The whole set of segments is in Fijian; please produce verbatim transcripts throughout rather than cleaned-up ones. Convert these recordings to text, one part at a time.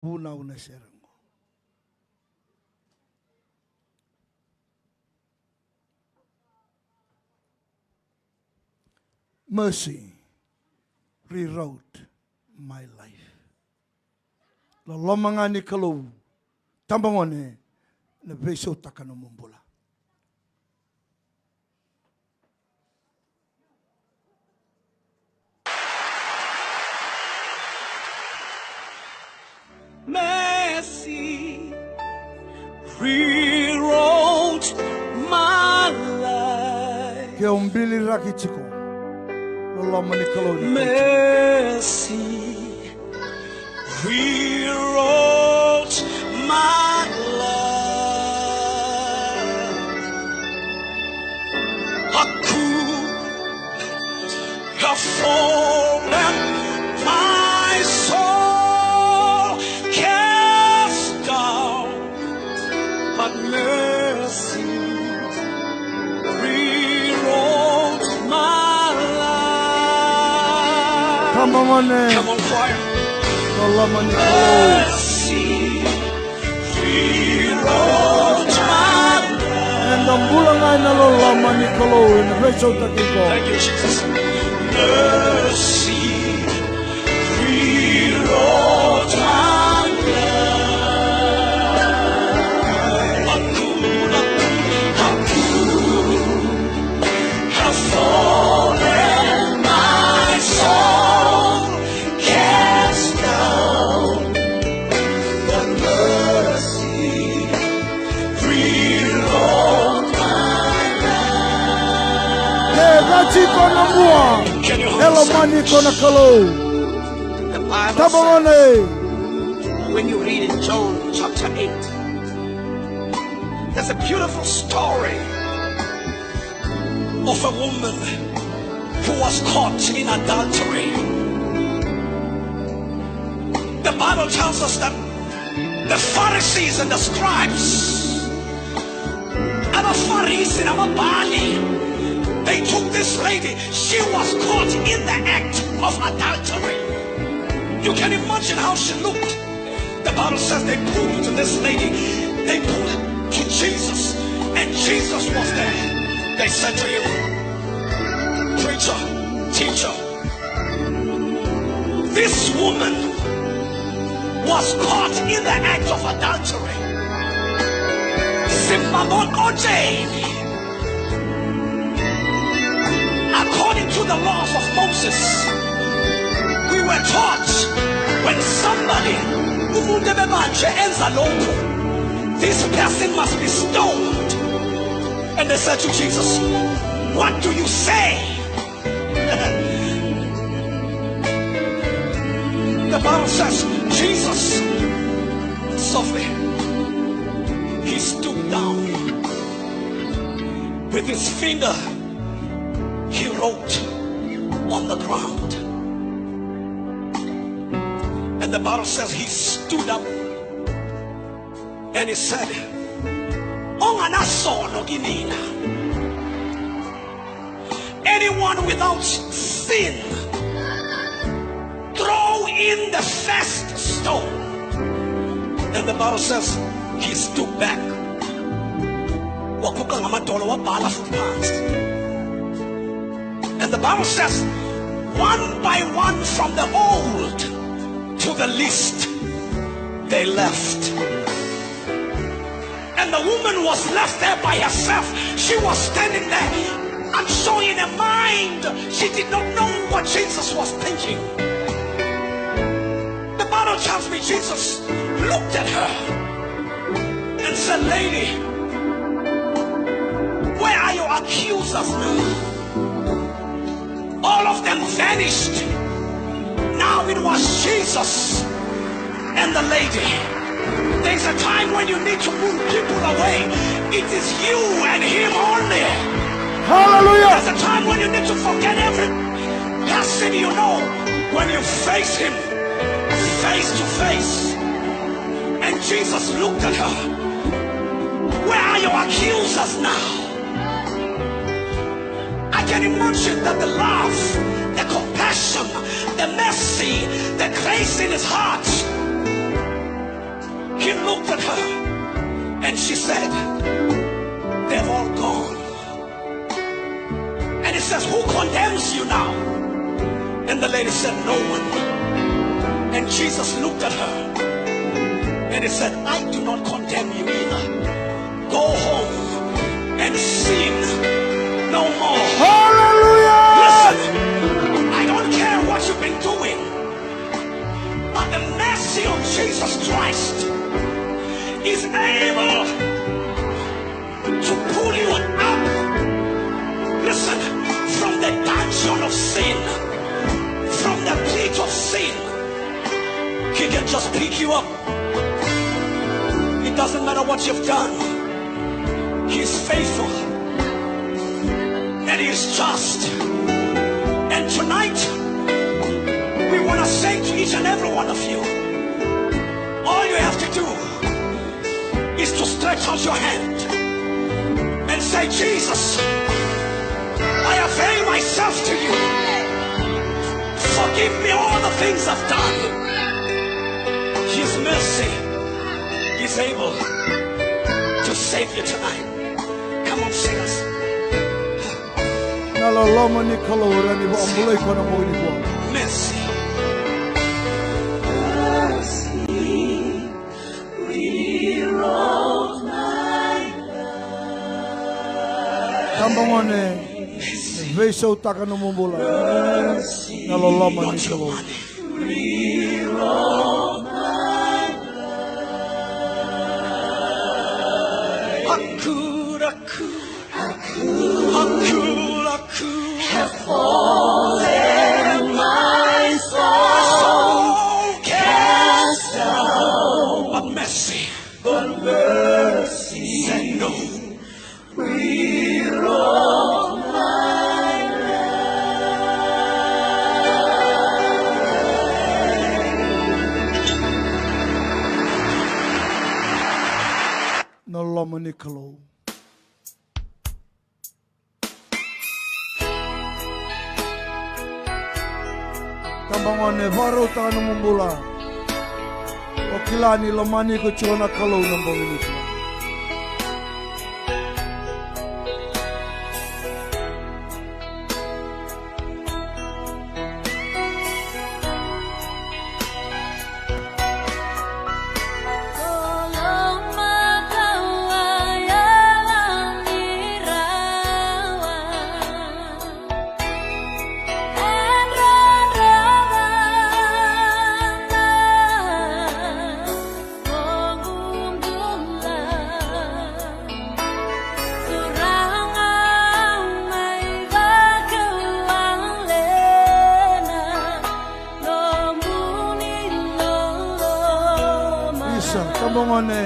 vunau na sere qo. Mercy rewrote my life. Loloma ga ni Kalou, tabagone, na veisautaka nomu bula. Mercy rewrote my life. Ke o biliraki tiko, loloma ni Kalou ni Mercy rewrote my life. Aku have fallen, my soul cast down, but mercy rewrote my life. Come on, man. Come on, choir. Loloma ni Kalou. Mercy. Eda bula ga ena loloma ni Kalou, ena veisautaki iko. Thank you, Jesus. Mercy rewrote my life. Have fallen, my soul cast down, but mercy rewrote my life. Ke cati iko na mua, e lomani iko na Kalou. The Bible says, when you read in John chapter eight, there's a beautiful story of a woman who was caught in adultery. The Bible tells us that the Pharisees and the scribes, ava Farisi na mabali, they took this lady. She was caught in the act of adultery. You can imagine how she looked. The Bible says they pulled this lady. They pulled it to Jesus, and Jesus was there. They said to him, "Preacher, teacher, this woman was caught in the act of adultery." Simba mo oje. According to the laws of Moses, we were taught when somebody umunde bebanje enza loku, this person must be stoned. And they said to Jesus, "What do you say?" The Bible says, Jesus, softly, he stooped down. With his finger, he wrote on the ground. And the Bible says he stood up and he said, "O ga na sono ki na ina. Anyone without sin, throw in the first stone." And the Bible says he stood back. Wakuka ga matolo wa bala fupas. And the Bible says, one by one, from the old to the least, they left. And the woman was left there by herself. She was standing there. I'm sure in her mind, she did not know what Jesus was thinking. The Bible tells me Jesus looked at her and said, "Lady, where are your accusers now?" All of them vanished. Now it was Jesus and the lady. There's a time when you need to move people away. It is you and him only. Hallelujah. There's a time when you need to forget every person you know when you face him face to face. And Jesus looked at her. Where are your accusers now? I can imagine that the love, the compassion, the mercy, the grace in his heart. The lady said, "No one." And Jesus looked at her and he said, "I do not condemn you either. Go home and sin no more." Hallelujah! Listen, I don't care what you've been doing, but the mercy of Jesus Christ is able to pull you up. Listen, from the dungeon of sin, from the pit of sin, he can just pick you up. It doesn't matter what you've done. He's faithful and he's just. And tonight, we want to say to each and every one of you, all you have to do is to stretch out your hand and say, "Jesus, I avail myself to you. Forgive me all the things I've done." His mercy is able to save you tonight. Come on, singers. Na loloma ni Kalou e rawa ni vakabulai iko ena bogi nikua. Mercy. Tabagone, veisautaka nomu bula. Na loloma ni Kalou. Aku, aku, aku, aku. Have fallen my soul cast down. But mercy, but mercy said no. Na loma ni Kalou. Tabagone, vakarautaka nomu bula. O kila ni lomani iko tiko na Kalou na bogi nikua. Isa, tabagone.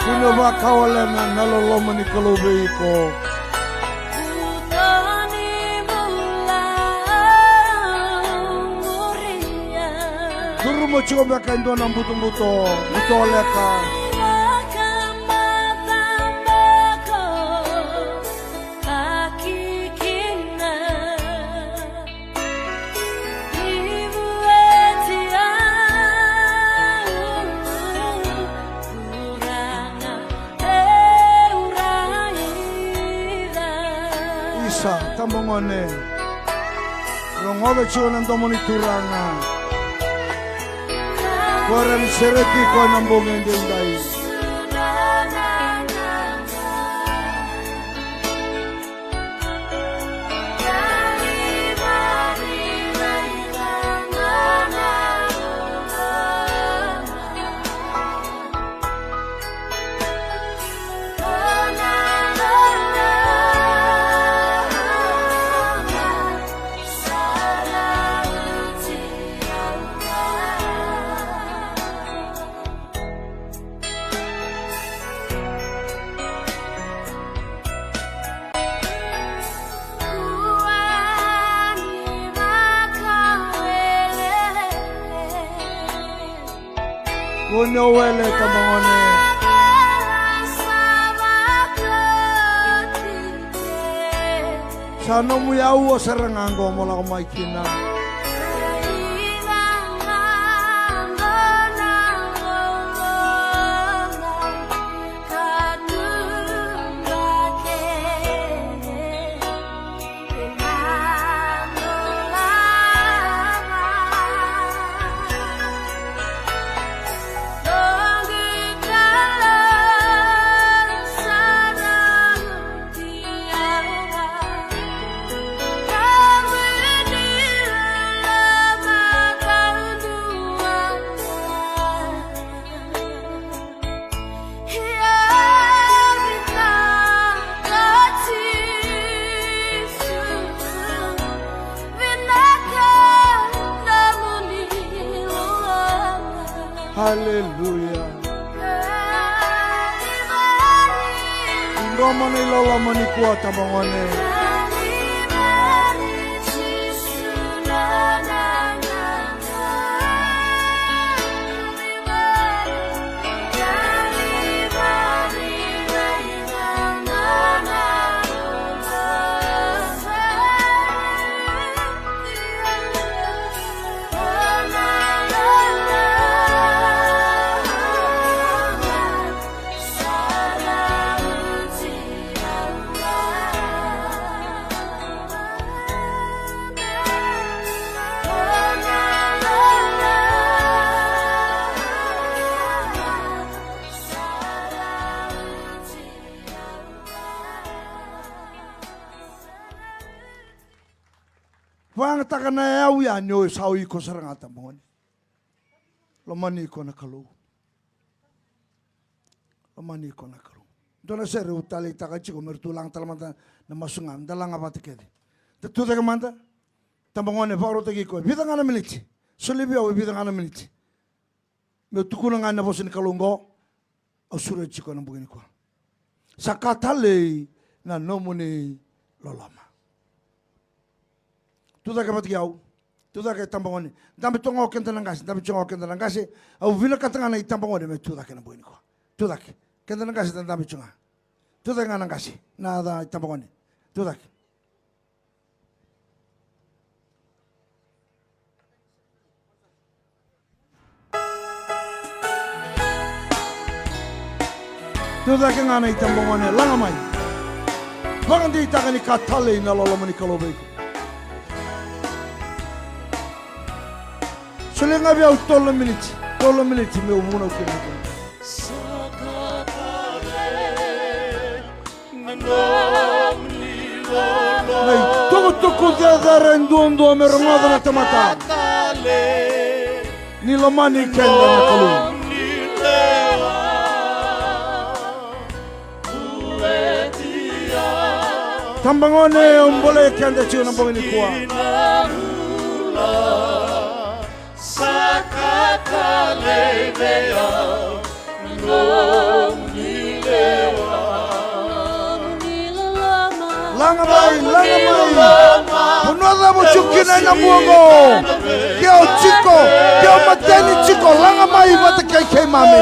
Kua ni vakawalena na loloma ni Kalou vei iko. Curuma tiko beka e dua na butobuto, butoleka. Isa, tabagone. Rogoca tiko na domo ni Turaga. Ko era ni sereki ko na bogi edaidai. Kua ni wele, tabagone. Sa nomu iyau sara ga oqo mo lako mai kina. Aleluya. Ciqoma na iloloma nikua, tabagone. Vakayagataka na yau ya ni o sa o iko sara ga, tabagone. Lomani iko na Kalou. Lomani iko na Kalou. Dua na sere au taleitaka tiko me ratou laga tale mada na masu ga, da laga vata kece. Da tucake mada. Tabagone, vakarautaki iko. Vica ga na miniti. Solia vei au e vica ga na miniti. Meu tukuna ga na vosa ni Kalou oqo. Au sureti iko ena bogi nikua. Sa ka talei na nomuni loloma. Tucake vata kei au. Tucake, tabagone. Dabe tu ga o keda na qase, dabe tu ga o keda na qase. Au vinakata ga na itabagone me tucake ena bogi nikua. Tucake. Keda na qase da dabe tu ga. Tucake ga na qase. Na ca itabagone. Tucake. Tucake ga na itabagone, laga mai. Vakadeitaka ni ka talei na loloma ni Kalou vei iko. Solia ga vei au tolu na miniti, tolu na miniti meu vunau kina. Na itukutuku cecere duadua me rogoca na tamata. Ni lomani keda na Kalou. Tabagone, au bolei keda tiko na bogi nikua. Sa ka talei vei au na nomuni lewa. Laga mai, laga mai. Vanua cava o tiko kina ena bua oqo. Ke o tiko, ke o mateni tiko, laga mai vata kei keimami.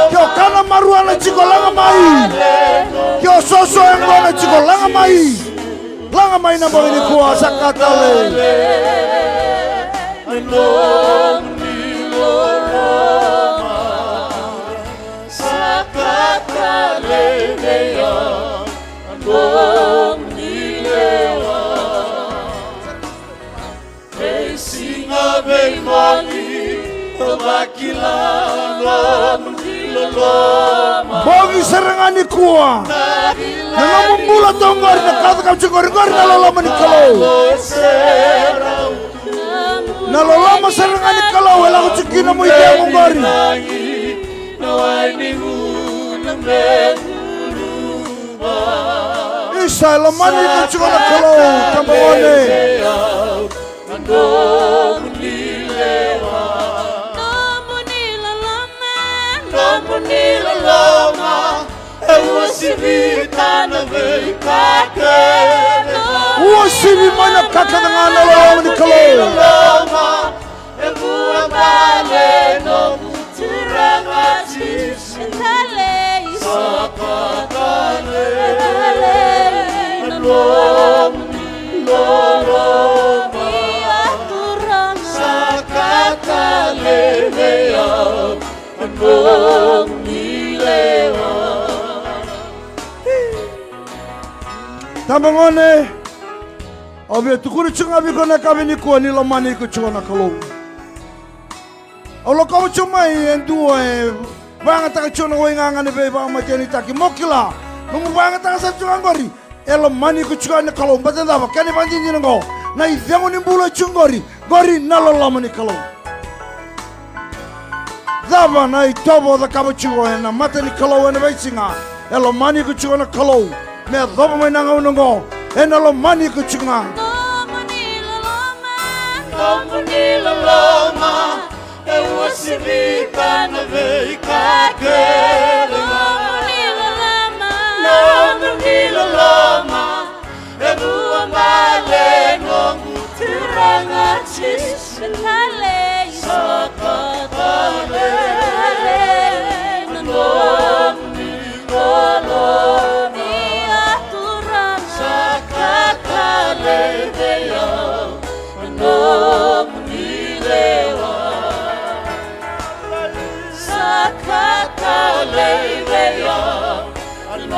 Ke o kana marijuana tiko, laga mai. Ke o soso yaqona tiko, laga mai. Laga mai na bogi nikua, sa ka talei. Na nomuni loloma sa ka talei vei au na nomuni lewa. Veisiga veimoli au vakila na nomuni loloma. Bogi sara ga nikua. Na nomu bula tu oqori, na ka cakava tiko oqori, oqori na loloma ni Kalou. Na loloma sara ga ni Kalou e lako tiko kina mo i cegu oqori. Isa, e lomani iko tiko na Kalou, tabagone. Na nomuni lewa. Nomuni loloma. Nomuni loloma. E uasivi tana veika kece. Uasivi mai na ka kece ga na loloma ni Kalou. Loloma. E vuabale noqu Turaga Jisu. Sa ka talei. Sa ka talei. Na nomuni loloma. Sa ka talei vei au na nomuni lewa. Tabagone, au via tukuna tiko ga vei iko na yakavi nikua ni lomani iko tiko na Kalou. Au lakova tiko mai e dua e vakayagataka tiko na wai gaga ni veivakamatenitaki. Mo kila, nomu vakayagataka sara tiko ga oqori, e lomani iko tiko na Kalou. Baleta na cava? Kena ivakadinadina oqo, na icegu ni bula tiko oqori, oqori na loloma ni Kalou. Cava na itovo o cakava tiko ena mata ni Kalou ena veisiga? E lomani iko tiko na Kalou. Me yacova mai na gauna oqo, ena lomani iko tiko ga. Nomuni loloma, nomuni loloma, e uasivi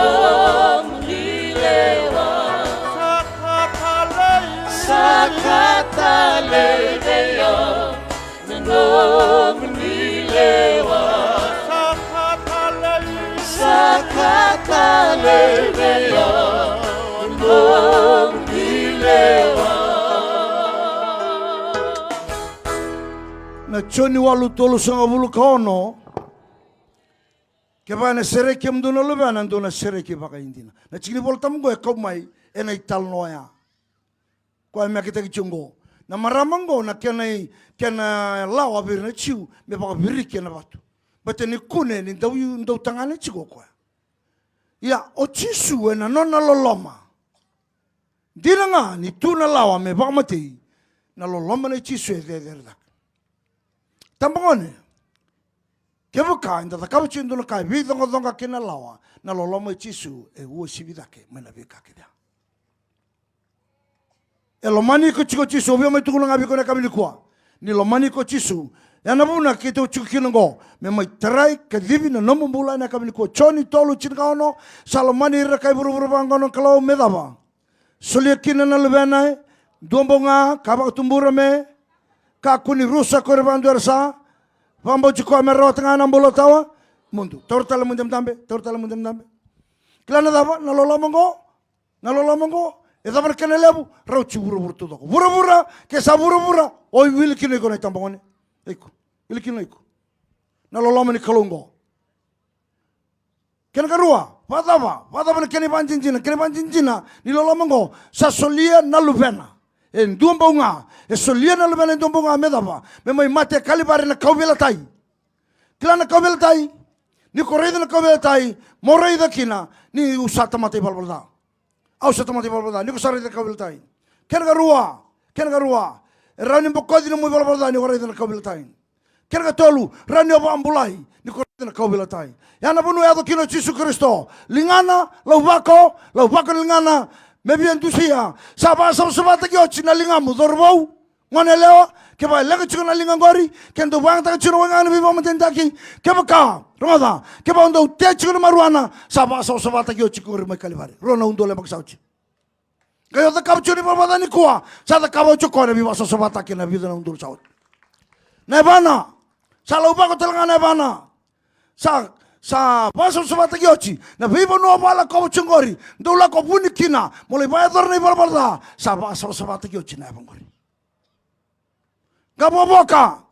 Nomuni lewa. Sa ka talei. Sa ka talei vei au na nomuni lewa. Sa ka talei. Sa ka talei vei au na nomuni lewa. Na Joni walu tolusagavulu ka ono. Kevaka ena sereki kemudou na Luvena, dou na sereki vakaidina. Na tiki ni Vola Tabu oqo e kau mai ena italanoa ya. Koya e meketaki tiko oqo. Na marama oqo na kena i, kena lawa vei ira na Jiu me vakaviriki ena vatu. Baleta ni kune ni dau, dau tagane tiko o koya. Ia, o Jisu ena nona loloma. Dina ga ni tu na lawa me vakamatei, na loloma nei Jisu e cecere cake. Tabagone, kevaka eda cakava tiko e dua na ka e veicoqacoqa kei na lawa, na loloma i Jisu e uasivi cake mai na veika kece ya. E lomani iko tiko o Jisu, au via mai tukuna ga vei iko ena yakavi nikua. Ni lomani iko o Jisu. Ya na vuna keitou tiko kina oqo. Me mai tarai, kacivi na nomu bula ena yakavi nikua. Joni tolu, tinikaono, sa lomani ira na kai vuravura vaqo na Kalou me cava? Solia kina na Luvena e dua bau ga, ka vakatubura me kakua ni rusa ko ira vakadua era sa vakabauti koya me rawata ga na bula tawamudu. Taura tale na idabedabe, taura tale na idabedabe. Kila na cava, na loloma oqo, na loloma oqo, e cava na kena levu, rauti vuravura taucoko. Vuravura, ke sa vuravura, o i wili kina iko na itabagone. Iko, wili kina iko. Na loloma ni Kalou oqo. Kena karua, vakacava, vakacava na kena ivakadinadina, kena ivakadinadina ni loloma oqo, sa solia na Luvena. E dua bau ga, e solia na Luvena e dua bau ga me cava, me mai mate e Kalivari na kauveilatai. Kila na kauveilatai, ni ko raica na kauveilatai, mo raica kina, ni au sa tamata ivalavala ca. Au sa tamata ivalavala ca, ni ko sa raica na kauveilatai. Kena karua, kena karua, e rawa ni bokoci nomu ivalavala ca ni ko raica na kauveilatai. Kena katolu, rawa ni o vakabulai ni ko raica na kauveilatai. Ya na vanua e yaco kina o Jisu Karisito. Ligana, lauvako, lauvako ni ligana, me via dusia. Sa vakasavasavataki oti na ligamu, cauravou, goneyalewa, kevaka e leqa tiko na liga oqori, ke dau vakayagataka tiko na waigaga ni veivakamatenitaki, kevaka, rogoca, kevaka o dau tea tiko na marijuana, sa vakasavasavataki oti ko qori mai Kalivari. Rua na udolu e vakasauti. Qai o cakava tiko na ivalavala ca nikua, sa cakava oti o koya na veivakasavasavataki ena vica na udolu sa oti. Na yavana, sa lauvako tale ga na yavana. Sa, sa vakasavasavataki oti. Na veivanua o vakalakova tiko qori, dau lako vuni kina, mo lai vakayacora na ivalavala ca, sa vakasavasavataki oti na yava qori. Qavokavoka,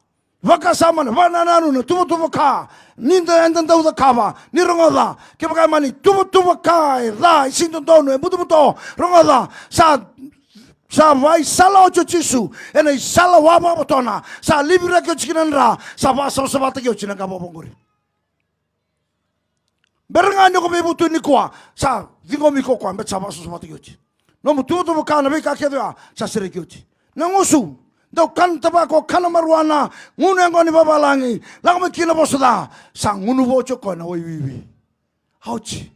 vakasama, na vakanananu, na tuvatuva ka, ni da, eda dau cakava, ni rogoca, kevaka e mani tuvatuva ka e ca, e sega ni dodonu, e butobuto, rogoca, sa, sa vakaisala oti o Jisu ena isala wa vakavotona, sa liviraki oti kina na dra, sa vakasavasavataki oti na qavokavoka qori. Bera ga ni ko veivutuni nikua, sa ciqomi iko o koya, baleta sa vakasavasavataki oti. Nomu tuvatuva ka, na veika kece oya, sa sereki oti. Na gusu, dau kana tavako, kana marijuana, gunu yaqona ni vavalagi, lako mai kina vosa ca, sa gunu vua oti o koya na wai wiwi. Oti.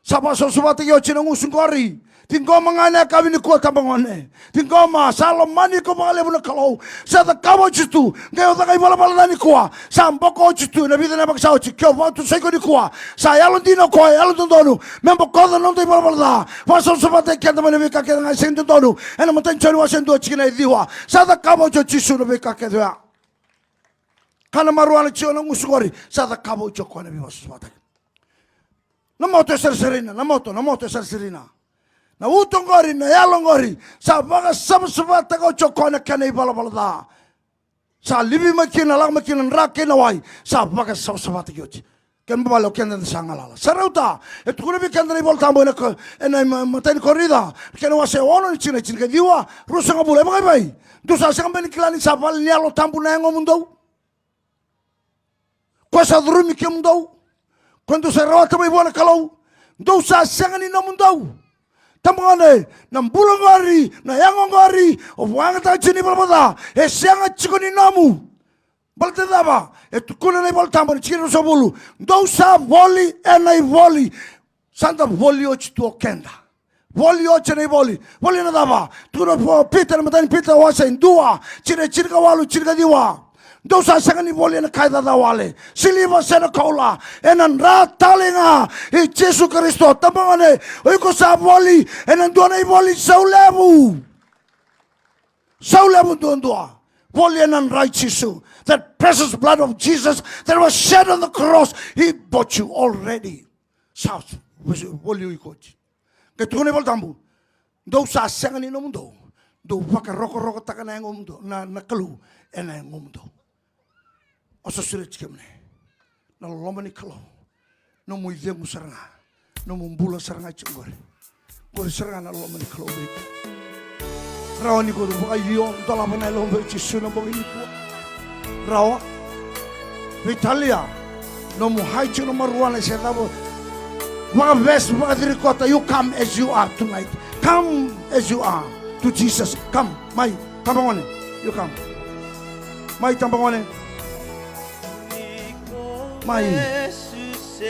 Sa vakasavasavataki oti na gusu qori. Ciqoma ga ena yakavi nikua, tabagone. Ciqoma, sa lomani iko vakalevu na Kalou. Sa cakava oti tu. Qai o caka ivalavala ca nikua, sa boko oti tu ena vica na yabaki sa oti. Ke o vakatusa iko nikua, sa yalodina o koya, yalododonu, me bokoca na noda ivalavala ca. Vakasavasavataki keda mai na veika kece ga e sega ni dodonu. Ena imatai ni Joni wase dua, tikina e ciwa. Sa cakava oti o Jisu na veika kece oya. Kana marijuana tiko, na gusu qori, sa cakava oti o koya na veivakasavasavataki. Na moto e sarasarai, na moto, na moto e sarasarai. Na uto qori, na yalo qori, sa vakasavasavataka oti o koya na kena ivalavala ca. Sa livi mai kina, lako mai kina na dra kei na wai, sa vakasavasavataki oti. Kena ibalebale o keda eda sa galala. Sa rauta, e tukuna vei keda na iVola Tabu ena ko-, ena ima-, imatai ni Korinica, kena wase ono, na tikina e tinikaciwa, ruasagavulu, e vakaivei? Dou sa sega beka ni kila ni sa vale ni Yalo Tabu na yagomudou? Koya sa curumi kemudou, koya dou sa rawata mai vua na Kalou, dou sa sega ni nomudou. Tabagone, na bula qori, na yago qori o vakayagataka tiko ni ivalavala ca, e sega tiko ni nomu. Baleta na cava? E tukuna na iVola Tabu ena tikina e ruasagavulu, dou sa voli ena ivoli. Sa da voli oti tu o keda. Voli oti ena ivoli. Voli ena cava? Tukuna o Pita ena imatai ni Pita wase dua, tikina e tinikawalu, tinikaciwa. Dou sa sega ni voli ena ka e caca wale, siliva se na koula, ena dra tale ga i Jisu Karisito. Tabagone, o iko sa voli ena dua na ivoli sau levu. Sau levu duadua. Voli ena dra i Jisu. That precious blood of Jesus that was shed on the cross, he bought you already. Sa voli iko oti. Qai tukuna iVolatabu, dou sa sega ni nomudou, dou vakarokorokotaka na yagomudou, na, na Kalou ena yagomudou. O sa sureti kemuni na loloma ni Kalou. Nomu icegu sara ga, nomu bula sara ga e tiko qori. Qori sara ga na loloma ni Kalou vei iko. Rawa ni ko vakaio, dolava na yalomu vei Jisu na bogi nikua. Rawa. Veitalia, nomu hide tiko na marijuana se cava. Vakavesi, vakaciqoma, you come as you are tonight. Come as you are to Jesus. Come, mai, tabagone, you come. Mai, tabagone. Mai.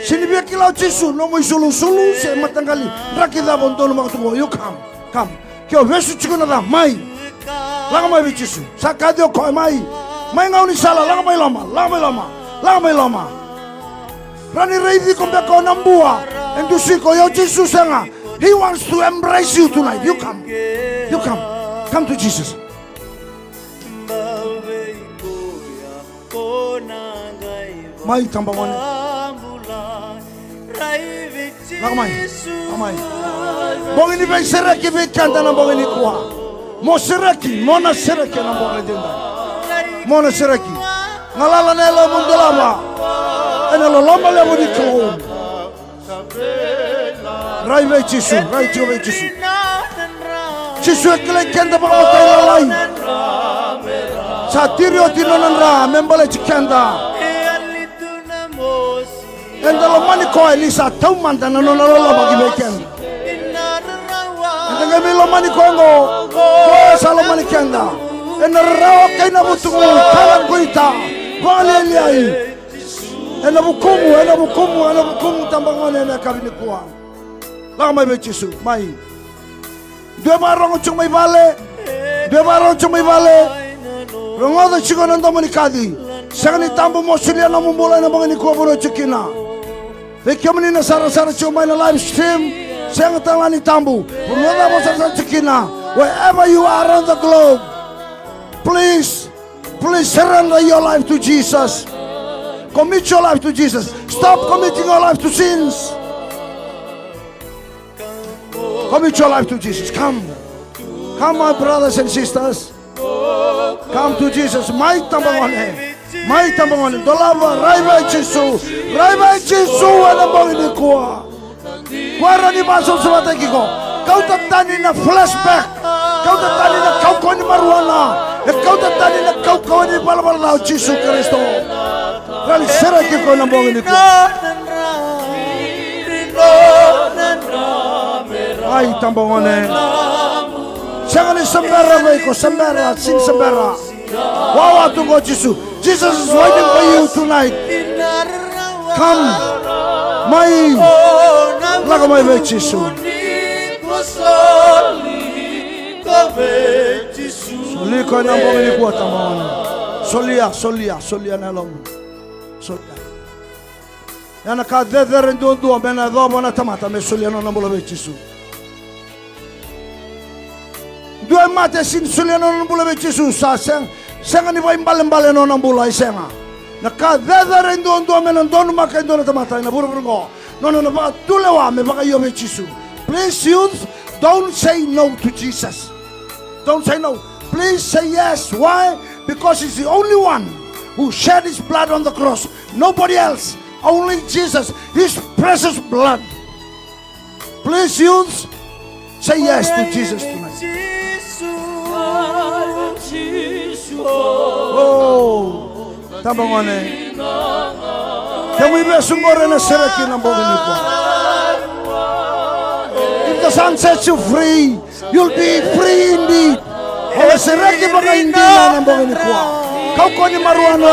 Se ni via kila o Jisu, nomu isulusulu se mataqali, draki cava o donumaka tu qo, you come, come. Ke o vesu tiko na ca, mai. Lako mai vei Jisu. Sa kaci o koya, mai. Mai gaunisala, lako mai loma, lako mai loma, lako mai loma. Rawa ni raici iko beka o Nabua e dusi iko, ia o Jisu sega. He wants to embrace you tonight. You come. You come. Come to Jesus. Mai, tabagone. Lako mai. Lako mai. Bogi ni veisereki vei keda na bogi nikua. Mo sereki, mo na sereki ena bogi nikua. Mo na sereki. Galala na yalomu, dolava ena loloma levu ni Kalou. Rai vei Jisu, rai tiko vei Jisu. Jisu e kilai keda vakamatai lalai. Sa tiri oti nona dra me baleti keda. Eda lomani koya ni sa taumada na nona loloma ki vei keda. Eda qai mai lomani koya oqo, koya sa lomani keda. Ena rarawa kei na vutugu, tara, kuita, vakalialiai. Ena vukumu, ena vukumu, ena vukumu, tabagone, ena yakavi nikua. Lako mai vei Jisu, mai. Dua e vakarogo tiko mai vale. Dua e vakarogo tiko mai vale. Rogoca tiko na domo ni kaci. Sega ni tabu mo solia nomu bula ena bogi nikua, vanua tiko kina. Vei kemuni na sarasara tiko mai na live stream, sega tale ga ni tabu. Vanua cava o sarasara tiko kina, wherever you are around the globe, please, please surrender your life to Jesus. Commit your life to Jesus. Stop committing your life to sins. Commit your life to Jesus. Come. Come, my brothers and sisters. Come to Jesus. Mai, tabagone. Mai, tabagone. Dolava, rai vei Jisu. Rai vei Jisu ena bogi nikua. Koya e rawa ni vakasavasavataki iko. Kauta tani na flashback. Kauta tani na kaukauwa ni marijuana. E kauta tani na kaukauwa ni valavala ca o Jisu Karisito. Rawa ni sereki iko ena bogi nikua. Ai, tabagone. Sega ni sebera vei iko, sebera, sega ni sebera. Wawa tu qo o Jisu. Jesus is waiting for you tonight. Come. Mai. Lako mai vei Jisu. Soli iko ena bogi nikua, tabagone. Solia, solia, solia na yalomu. Solia. Ia na ka cecere duadua me na yacova na tamata me solia na nona bula vei Jisu. Dua e mate, sega ni solia na nona bula vei Jisu, sa sega, sega ni vakaibalebale na nona bula, e sega. Na ka cecere duadua me na donumaka e dua na tamata ena vuravura oqo, nona na vakatulewa me vakaio vei Jisu. Please, youth, don't say no to Jesus. Don't say no. Please say yes. Why? Because he's the only one who shed his blood on the cross. Nobody else. Only Jesus. His precious blood. Please, youths, say yes to Jesus tonight. Oh, tabagone. Kemu ivesu qori ena sereki ena bogi nikua. If the Son sets you free, you'll be free indeed. O na sereki vakaidina ena bogi nikua. Kaukauwa ni marijuana,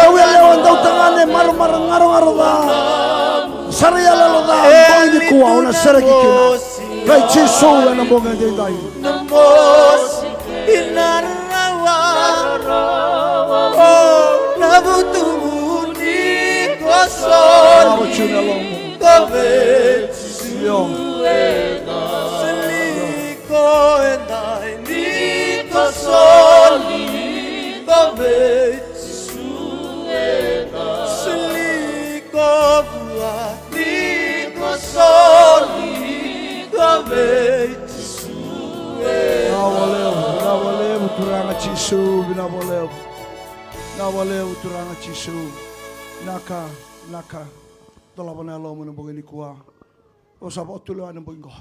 dauyalewa, dautagane, marumaru, garogaro ca, sara iyaloyalo ca, bogi nikua o na sereki kina. Vei Jisu ena bogi edaidai. Na mosi ina rarawa. Oh, Io. Soli ko edai ni ko soli ko vei Jisu edai. Soli ko vua ni ko soli ko vei Jisu edai. Vinaka vakalevu, vinaka vakalevu Turaga Jisu, vinaka vakalevu. Vinaka vakalevu Turaga Jisu. Vinaka, vinaka. Dolava na yalomu ena bogi nikua. O sa vakatulewa ena bogi qo.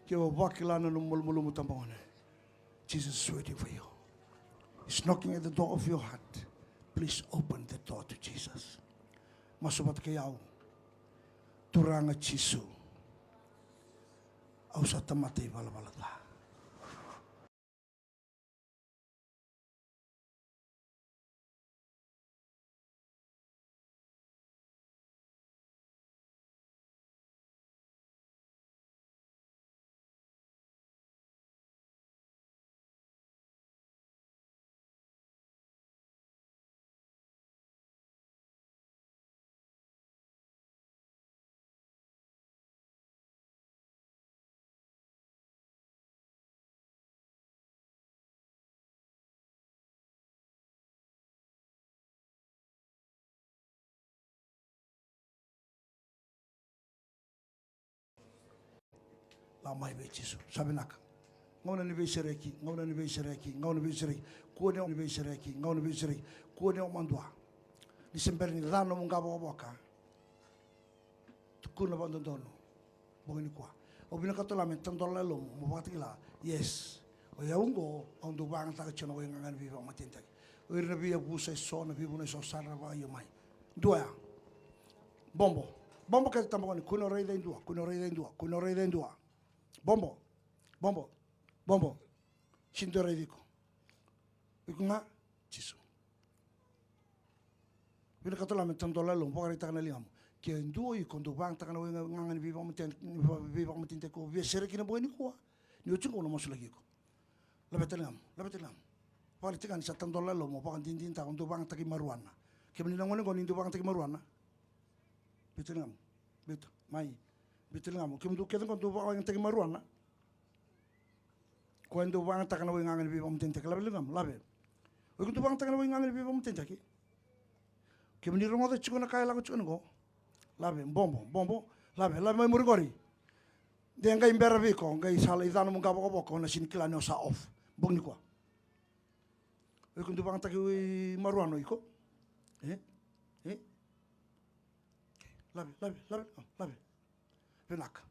Ke o vakila na nomu malumalumu, tabagone, Jesus is waiting for you. He's knocking at the door of your heart. Please open the door to Jesus. Masu vata kei au. Turaga Jisu, au sa tamata ivalavala ca. Lako mai vei Jisu. Sa vinaka. Gauna ni veisereki, gauna ni veisereki, gauna ni veisereki. Kua ni, ni veisereki, gauna ni veisereki. Kua ni o madua. Ni se bera ni ca nomu qavokavoka. Tukuna vakadodonu. Bogi nikua. Au vinakata la me tadola na yalomu, mo vakatakila. Yes. O yau oqo, au dau vakayagataka tiko na waigaga ni veivakamatenitaki. O ira na veiyavusa eso, na veivuna eso sara vakaio mai. Dua ya. Bobo. Bobo kece, tabagone, kua ni raica e dua, kua ni raica e dua, kua ni raica e dua. Bobo. Bobo. Bobo. Sega ni dua raici iko. Iko ga, Jisu. Vinakata la me tadola na yalomu, vakaraitaka na ligamu. Ke dua o iko dau vakayagataka na waigaga ni veivakamateni, veivakamatenitaki, ko via sereki ena bogi nikua. Ni oti qo na masulaki iko. Laveta ligamu, laveta ligamu. Vakaraitaka ni sa tadola na yalomu, vakadinadinataka o dau vakayagataki marijuana. Kemuni na gone qo ni dau vakayagataki marijuana. Biuta ligamu, biuta, mai. Biuta ligamu, kemudou kece qo dau vakayagataki marijuana. Koya dau vakayagataka na waigaga ni veivakamatenitaki, lave ligamu, lave. O iko dau vakayagataka na waigaga ni veivakamatenitaki. Kemuni rogoca tiko na ka e lako tiko qo. Lave, bobo, bobo, lave, lave mai muri qori. De qai bera vei iko, qai sa lai ca nomu qavokavoka, o na sega ni kila ni o sa off. Bogi nikua. O iko dau vakayagataki marijuana o iko? E? E? Lave, lave, lave, lave. Vinaka.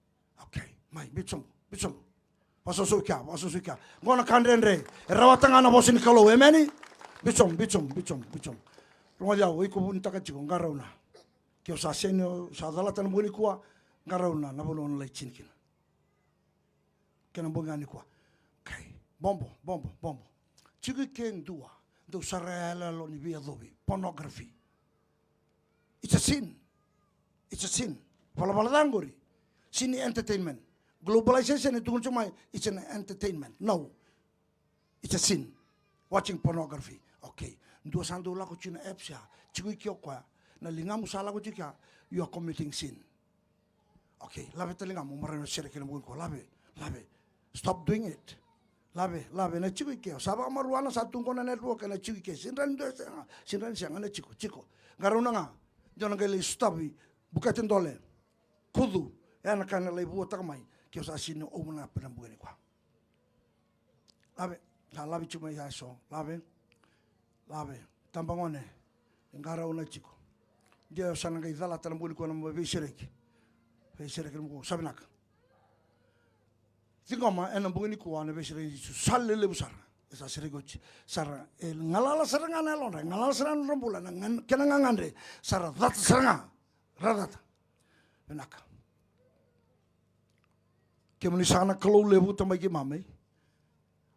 Okay, mai, biuta sobu, biuta sobu. Vakasausau i kea, vakasausau i kea. Qo na ka dredre. E rawata ga na vosa ni Kalou, emeni? Biuta sobu, biuta sobu, biuta sobu, biuta sobu. Rogoci au, o iko vunitaka tiko, qarauna. Ke o sa sega ni, o sa calata na bogi nikua, qarauna na vanua o na lai tini kina. Kena bogi ga nikua. Okay. Bobo, bobo, bobo. Tiko i ke dua dau sara yaloyalo ni veiyacovi, pornography. It's a sin. It's a sin. Valavala ca qori. Sega ni entertainment. Globalization e tukuna tiko mai, it's an entertainment. No. It's a sin. Watching pornography. Okay. Dua sa dau lako tiko na apps ya. Tiko i ke o koya. Na ligamu sa lako tiko ya. You are committing sin. Okay, laveta ligamu, mo rawa ni sereki ena bogi nikua, lave, lave. Stop doing it. Lave, lave, na tiko i ke. Sa vakamarijuana, sa tu qo na network, na tiko i ke. Sega ni dua e sega, sega ni sega, na tiko, tiko. Qarauna ga, dua na qai lai sotavi, bukete dole. Kucu, ya na ka na lai vuataka mai, ke o sa sega ni open up ena bogi nikua. Lave, sa lave tiko mai ya eso, lave, lave, tabagone, ni qarauna tiko. Dia o sa na qai calata na bogi nikua na veisereki. Veisereki na bogi, sa vinaka. Ciqoma ena bogi nikua na veisereki ni Jisu, sa lelevu sara. E sa sereki oti, sara, e galala sara ga na yalodra, e galala sara ga na nodra bula, na gan-, kena gagadre, sa ra cata sara ga, ra cata. Vinaka. Kemuni saka na Kalou levu, tamai keimami.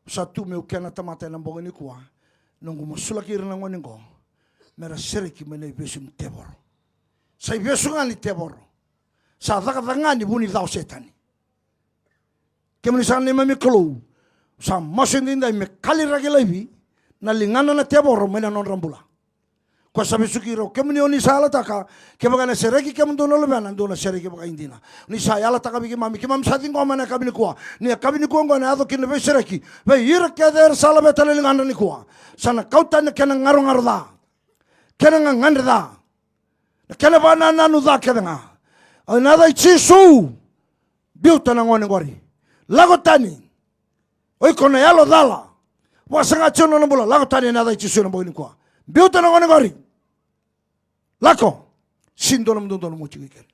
Sa tu meu kena tamata ena bogi nikua. Noqu masulaki ira na gone qo. Mera sereki mai na ivesu ni tevoro. Sa ivesu ga ni tevoro. Sa cakacaka ga ni vu ni ca o Setani. Kemuni saka neimami Kalou. Sa masu edaidai me kaliraki laivi na ligana na tevoro mai na nodra bula. Ko sa vesuki rau. Kemuni o ni sa yalataka, kevaka ena sereki kemudou na luvena, dou na sereki vakaidina. Ni sa yalataka vei keimami, keimami sa ciqoma ena yakavi nikua. Ni yakavi nikua oqo ena yaco kina na veisereki vei ira kece era sa laveta na ligadra nikua. Sa na kau tani na kena garogaro ca, kena gagadre ca, na kena vakanananu ca kece ga. Ena yaca i Jisu, biuta na gone qori. Lako tani. O iko na yalo cala, vakasaga tiko na nona bula, lako tani ena yaca i Jisu ena bogi nikua. Biuta na gone qori. Lako. Sega ni dua na nomudou dodonu mo tiko i keri.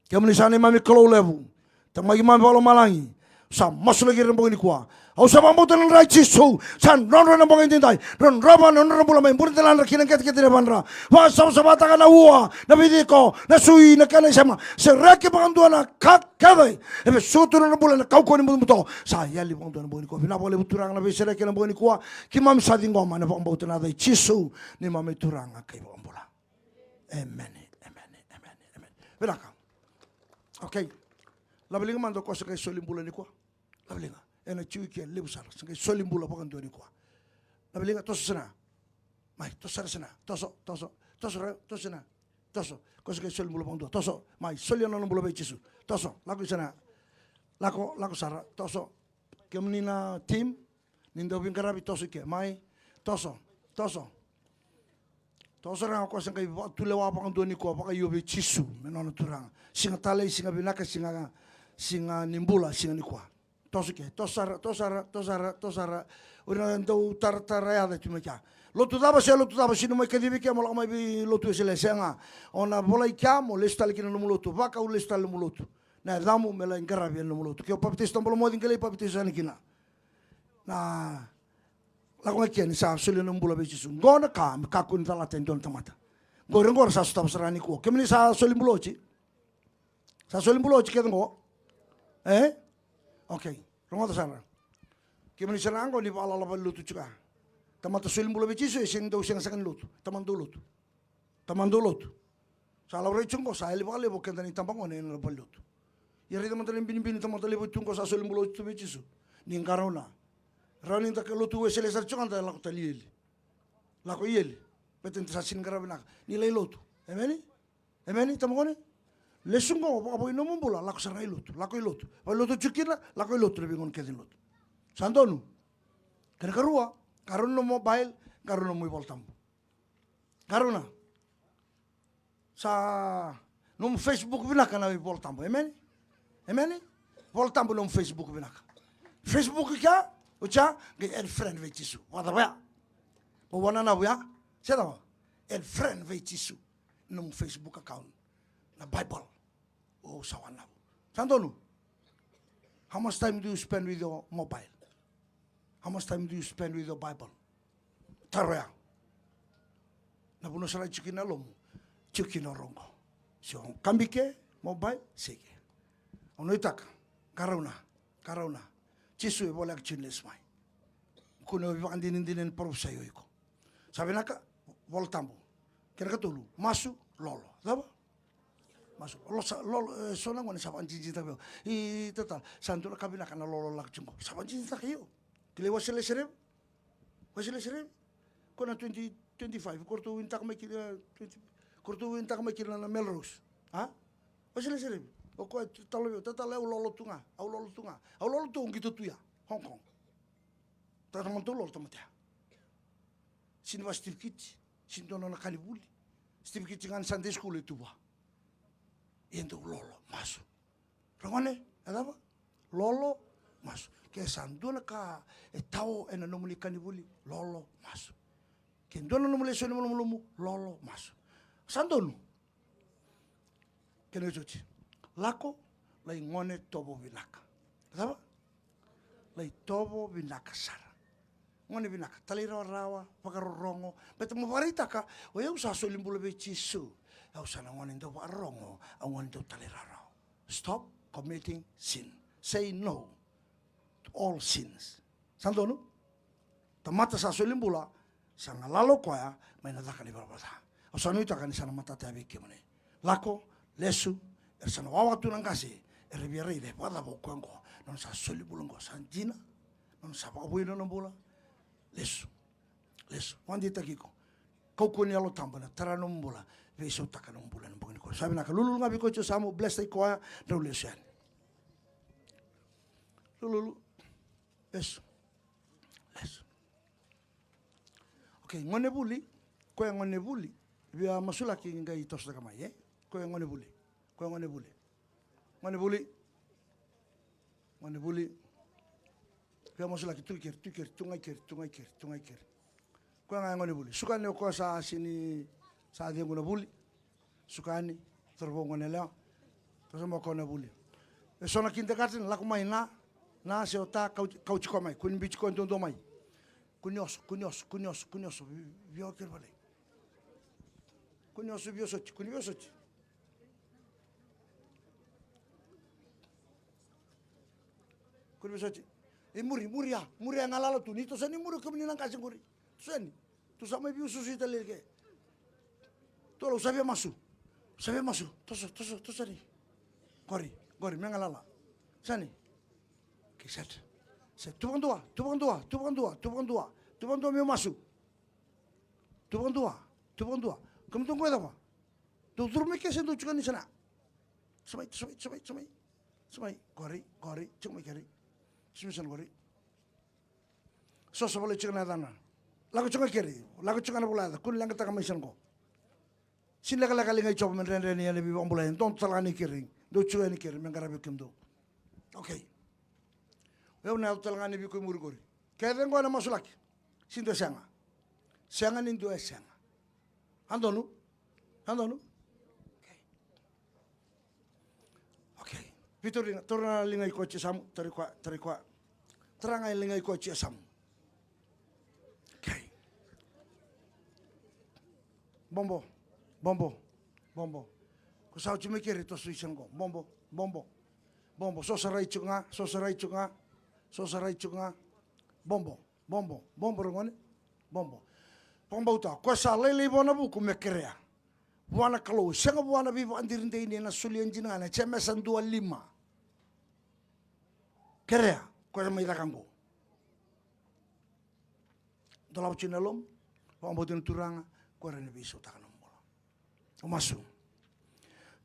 Kemuni sa neimami Kalou levu, Tamai keimami vakalomalagi, sa masulaki ira ena bogi nikua. Au sa vakabauta na dra i Jisu sa drodro ena bogi edaidai. Drodrova na nodra bula mai bure ni daladra ki na qeteqete ni yavadra. Vakasavasavataka na ua, na veiciko, na sui, na kena isema. Sereki vakadua na ka kece e vesuka tu na nodra bula ena kaukauwa ni butobuto. Sa yali vakadua ena bogi nikua. Vinaka vakalevu Turaga na veisereki ena bogi nikua. Keimami sa ciqoma ena vakabauta ena yaca i Jisu, neimami Turaga kei Vakabula. Emeni, emeni, emeni, emeni. Vinaka. Okay. Laveliga mada o koya sa qai soli bula nikua. Laveliga. Ena tiko i ke levu sara sa qai soli bula vakadua nikua. Laveliga, toso sara. Mai, toso sara sara. Toso, toso, toso ra, toso sara. Toso. Koya sa qai soli bula vakadua. Toso. Mai, solia na nona bula vei Jisu. Toso. Lako i sara. Lako, lako sara. Toso. Kemuni na team, ni dau veiqaravi, toso i ke. Mai, toso, toso. Toso sara ga o koya sa qai vakatulewa vakadua nikua, vakaio vei Jisu me nona Turaga. Siga talei, siga vinaka, siga, siga ni bula, siga nikua. Toso i ke, toso sara, toso sara, toso sara, toso sara. O ira na dau taratara yaca tu mai kea. Lotu cava se lotu cava, sega ni mai kacivi kea mo lako mai vei lotu Wesele, sega. O na volai kea mo lesu tale ki na nomu lotu, vakau lesu tale nomu lotu. Na yacamu me lai qaravi ena nomu lotu. Ke o papitaiso tabalomoci, qai lai papitaiso yani kina. Na lako ga i ke ni sa solia na nomu bula vei Jisu. Qo na ka me kakua ni calata e dua na tamata. Qori qo ra sa sotava sara nikua. Kemuni sa soli bula oti? Sa soli bula oti kece qo? E? Okay. Rogoca sara. Kemuni sara qo ni vakalala valenilotu tiko. Tamata soli bula vei Jisu e sega ni dau sega sega ni lotu. Tamata dau lotu. Tamata dau lotu. Sa laurai tiko qo, sa yali vakalevu o keda na itabagone ena valenilotu. Ia raica mada na ibinibini tamata levu tu qo sa soli bula oti tu vei Jisu. Ni qarauna. Rawa ni da lotu Wesele sara tiko ga, da lako tale i eli. Lako i eli. Baleta ni da sa sega ni qaravi vinaka. Ni lai lotu. Emeni? Emeni, itabagone? Lesu qo, vakavoui nomu bula, lako sara ga i lotu. Lako i lotu. Vakalotu tiko kina, lako i lotu na veigauna kece ni lotu. Sa donu? Kena karua, qarauna nomu mobile, qarauna nomu iVolatabu. Qarauna. Sa nomu Facebook vinaka na iVolatabu. Emeni? Emeni? Volatabu nomu Facebook vinaka. Facebook i kea, oti ya, qai add friend vei Jisu. Vakacava ya? Mo wananavu ya? Se cava? Add friend vei Jisu. Nomu Facebook account. Na Bible. O sa wananavu. Sa donu? How much time do you spend with your mobile? How much time do you spend with your Bible? Taro ya. Na vanua sara e tiko kina na lomamu, tiko kina o rau qo. Se o kabi ke, mobile, se ke. Au nuitaka, qarauna, qarauna. Jisu e voleka tiko ni lesu mai. Kua ni o ivakadinadina ni parofisai o iko. Sa vinaka, Volatabu. Kena katolu, masu, lolo. Cava? Masu, lolo, sa, lolo, e, so na gone sa vakadinadinataka vei au. I, tatala, sa dua na ka vinaka na lolo lako tiko qo. Sa vakadinadinataka io. Kilai Wesele Serevi? Wesele Serevi? Ko na twenty twenty-five, ko ratou winitaka mai kina, twenty, ko ratou winitaka mai kina na Melrose. A? Wesele Serevi. O koya talo vei au, tatala, au lolo tu ga, au lolo tu ga. Au lolo tu, au qito tu ya. Hong Kong. Tata mada tou lolo tamata ya. Sini va sitivikiti, sini dua nona ka ni vuli. Sitivikiti ga ni Sunday school e tu vua. Ia dau lolo, masu. Ragone, e cava? Lolo, masu. Ke sa dua na ka e tao ena nomuni ka ni vuli, lolo, masu. Ke dua na nomu lesoni malumalumu, lolo, masu. Sa donu. Kena iotioti. Lako, lai gone tovo vinaka. Cava? Lai tovo vinaka sara. Gone vinaka, talairawarawa, vakarorogo. Baleta mo vakaraitaka, o yau sa soli bula vei Jisu. Au sa na gone dau vakarorogo, au gone dau talairawarawa. Stop committing sin. Say no to all sins. Sa donu? Tamata sa soli bula, sa galala o koya mai na caka ni valavala ca. Au sa nuitaka ni sa na matata ya vei kemuni. Lako, lesu, era sa na wawa tu na qase, era via raica e vakacava o koya oqo, nona sa soli bula oqo, sa dina, nona sa vakavoui nona bula. Lesu, lesu, vakadeitaki iko. kaukauwa ni Yalo Tabu ena tara na nomu bula, veisautaka na nomu bula ena bogi nikua. Sa vinaka, lululu ga vei koya e tiko e yasamu, bless-taki koya, drau lesu yani. Lululu. Lesu. Lesu. Okay, gone vuli. Koya gone vuli. Via masulaki qai tosotaka mai, e? Koya gone vuli. Koya gone vuli. Gone vuli. Gone vuli. Via masulaki, tu keri, tu keri, tu ga keri, tu ga keri, tu ga keri. Koya ga gone vuli. Sukani o koya sa sini, sa cegu na vuli. Sukani, cauravou, gone yalewa. Toso mai o koya na vuli. E so na kindergarten, lako mai na, na se o ta, kauti, kauti koya mai. Kua ni biuti koya duadua mai. Kua ni oso, kua ni oso, kua ni oso, kua ni oso. Vi-, via o keri vale. Kua ni oso, via oso oti, kua ni via oso oti. Kua ni via oso oti. E muri, muri ya, muri ya, galala tu. Ni toso yani muri, kemuni na qase qori. Toso yani. Tu sa mai veiusuusu i talei ke. Tolu, sa via masu. Sa via masu. Toso, toso, toso yani. Qori, qori, me galala. Sani. Okay, set. Set. Tu vakadua, tu vakadua, tu vakadua, tu vakadua. Tu vakadua meu masu. Tu vakadua, tu vakadua. Kemudou qo e cava? Dou curu mai ke se dou tiko ni sana. Sa mai, sa mai, sa mai, sa mai. Sa mai, qori, qori, tiko mai keri. Sa mai sana qori. Soso vale tiko na yacana. Lako tiko ga keri, lako tiko ga na vulayaca, kua ni leqataka mai sana qo. Sini lekaleka liga i Jiova me dredre yani ena veivakabulai, e dodonu tale ga ni keri, dou tiko yani keri, me qaravi kemudou. Okay. O yau na yaco tale ga ni vei koya i muri qori. Kece qo ena masulaki. Sini dua e sega. Sega ni dua e sega. A donu? A donu? Okay. Okay. Vei tauri ga, taura na liga i koya e tiko e yasamu, tarai koya, tarai koya. Tara ga e liga i koya e tiko e yasamu. Okay. Bobo, bobo, bobo. Ko sa oti mai keri, toso i sega qo. Bobo, bobo, bobo. Soso rai tiko ga, soso rai tiko ga, soso rai tiko ga. Bobo. Bobo, bobo ragone, bobo. Vakabauta, koya sa lailai vua na vuku me kerea vua na Kalou, sega vua na veivakadinadina ena solia dina ga na Jemesa dua lima. Kerea, koya mai caka qo. Dolava tiko na yalomu, vakabauta na Turaga, koya ena veisautaka na bula. Au masu.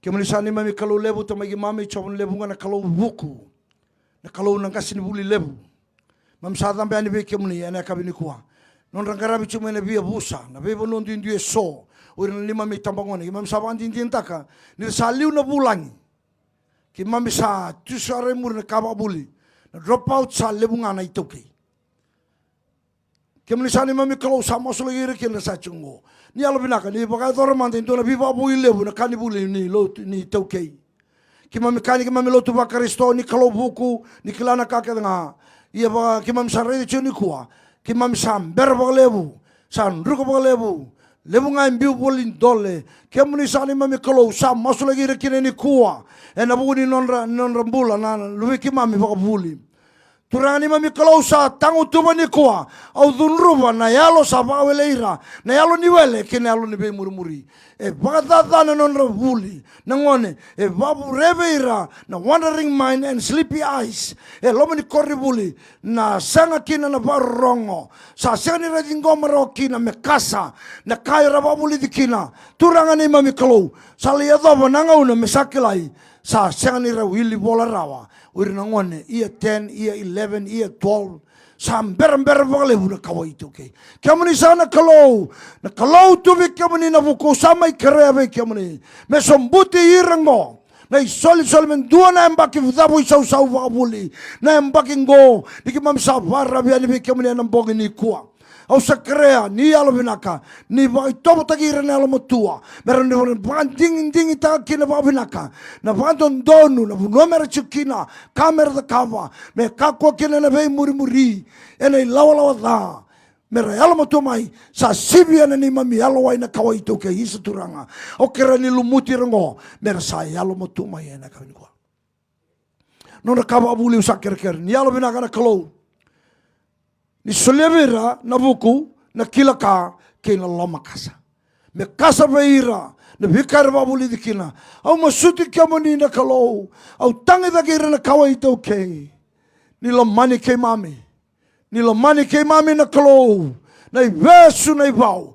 Kemuni sa neimami Kalou levu, Tamai keimami, Jiova na levu ga, na Kalou vuku, na Kalou na qasenivuli levu. Keimami sa cabe yani vei kemuni ena yakavi nikua. Nodra qaravi tiko mai na veiyavusa, na veivanua duidui eso, o ira na neimami itabagone, keimami sa vakadinadinataka ni ra sa liu na vulagi. Keimami sa tu sara e muri na ka vakavuli, na drop out, sa levu ga na iTaukei. Kemuni sa neimami Kalou, sa masulaki ira kina sa tiko qo. Ni yalovinaka, ni vakayacora mada e dua na veivakavoui levu na ka ni vuli ni lotu ni iTaukei. Keimami kaya ni keimami lotu vaKarisito, ni Kalou vuku, ni kila na ka kece ga. Ia vaka keimami sa raica tiko nikua, keimami sa bera vakalevu, sa druka vakalevu. Levu ga e biu voli dole. Kemuni sa neimami Kalou, sa masulaki ira kina nikua ena vuku ni nodra, nodra bula na luvei keimami vakavuli. Turaga neimami Kalou, sa tagutuva nikua, au cudruva na yalo sa vakawelei ira, na yalo ni wele kei na yalo ni veimurimuri. E vakacaca na nodra vuli na gone, e vakavurevi ira na wandering mind and sleepy eyes. E loma ni koronivuli, na sega kina na vakarorogo, sa sega ni ra ciqoma rawa kina me kasa na ka era vakavulici kina. Turaga neimami Kalou, sa lai yacova na gauna me sa kilai, sa sega ni ra wili vola rawa o ira na gone, year ten, year eleven, year twelve. Sa berabera vakalevu na kawa iTaukei. Kemuni sa na Kalou, na Kalou tu vei kemuni na vuku, sa mai kerea vei kemuni me sobuti ira qo na isolisoli me dua na yabaki cavuisausau vakavuli. Na yabaki qo ni keimami sa vakararavi yani vei kemuni ena bogi nikua. Au sa kerea ni yalovinaka, ni vakaitovotaki ira na yalomatua, me ra ni vakadigidigitaka kina vakavinaka na vakadodonu, na vanua me ra tiko kina, ka me ra cakava, me kakua kina na veimurimuri ena ilawalawa ca. Me ra yalomatua mai, sa sivia na neimami yalowai na kawa iTaukei, isa Turaga. Au kerea ni lumuti ira qo me ra sa yalomatua mai ena yakavi nikua. Nona ka vakavuli au sa kerekere ni yalovinaka na Kalou ni solia vei ira na vuku, na kila ka kei na lomakasa, me kasa vei ira na veika era vakavulici kina. Au masuti kemuni na Kalou, au tagicaki ira na kawa iTaukei. Ni lomani keimami, ni lomani keimami na Kalou, na ivesu, na ivau,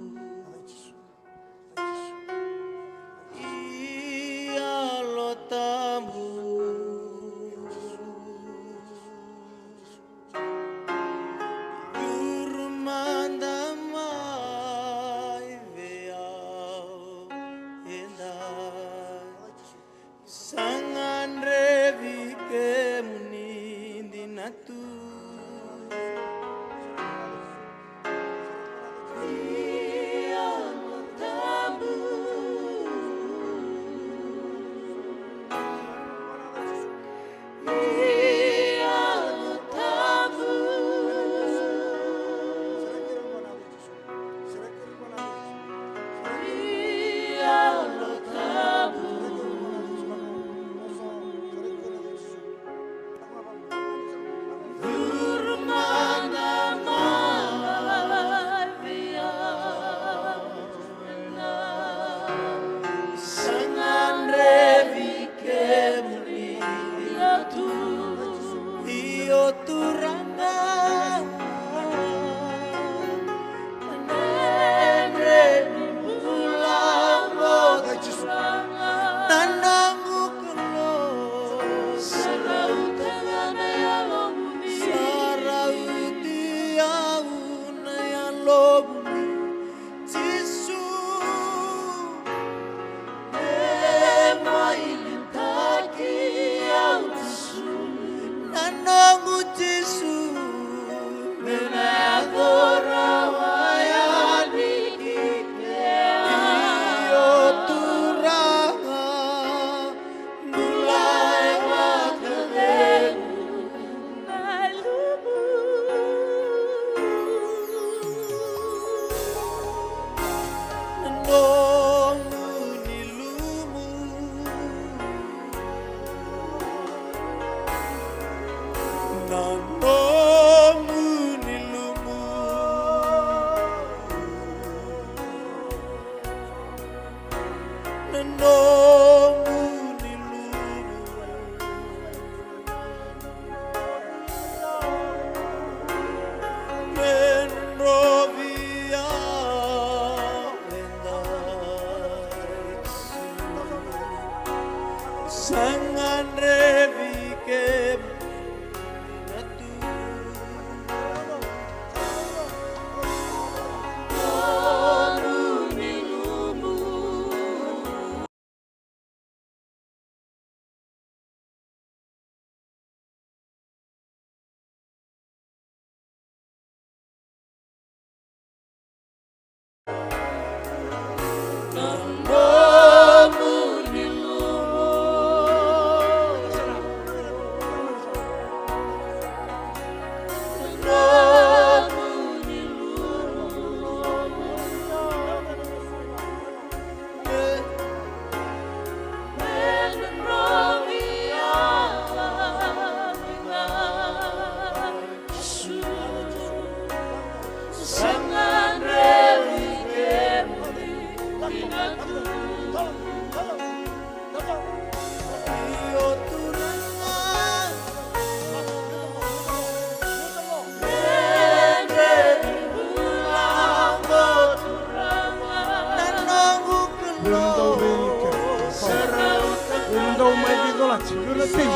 Yalo Tabu. Curu mada mai vei au, eda sa gadrevi kemuni dina tu. Sa gadrevi kemuni tu. Io Turaga, na gadrevi bula qo. Na noqu Kalou, sa rauta ga na yalomuni. Sa rauti au na yalomuni. Jisu, e mai liutaki au Jisu. Na noqu Jisu, me na yaco rawa yani ki kea. Io Turaga, bula e vakacegu. Na lumu. Na nomuni lumu. Na nomuni lumu. Na nomuni lumu. Me drovi au, eda sa gadrevi kemuni na tu. Vei na dau vei kea. Vei na dau mai veicolati. Vei na timi.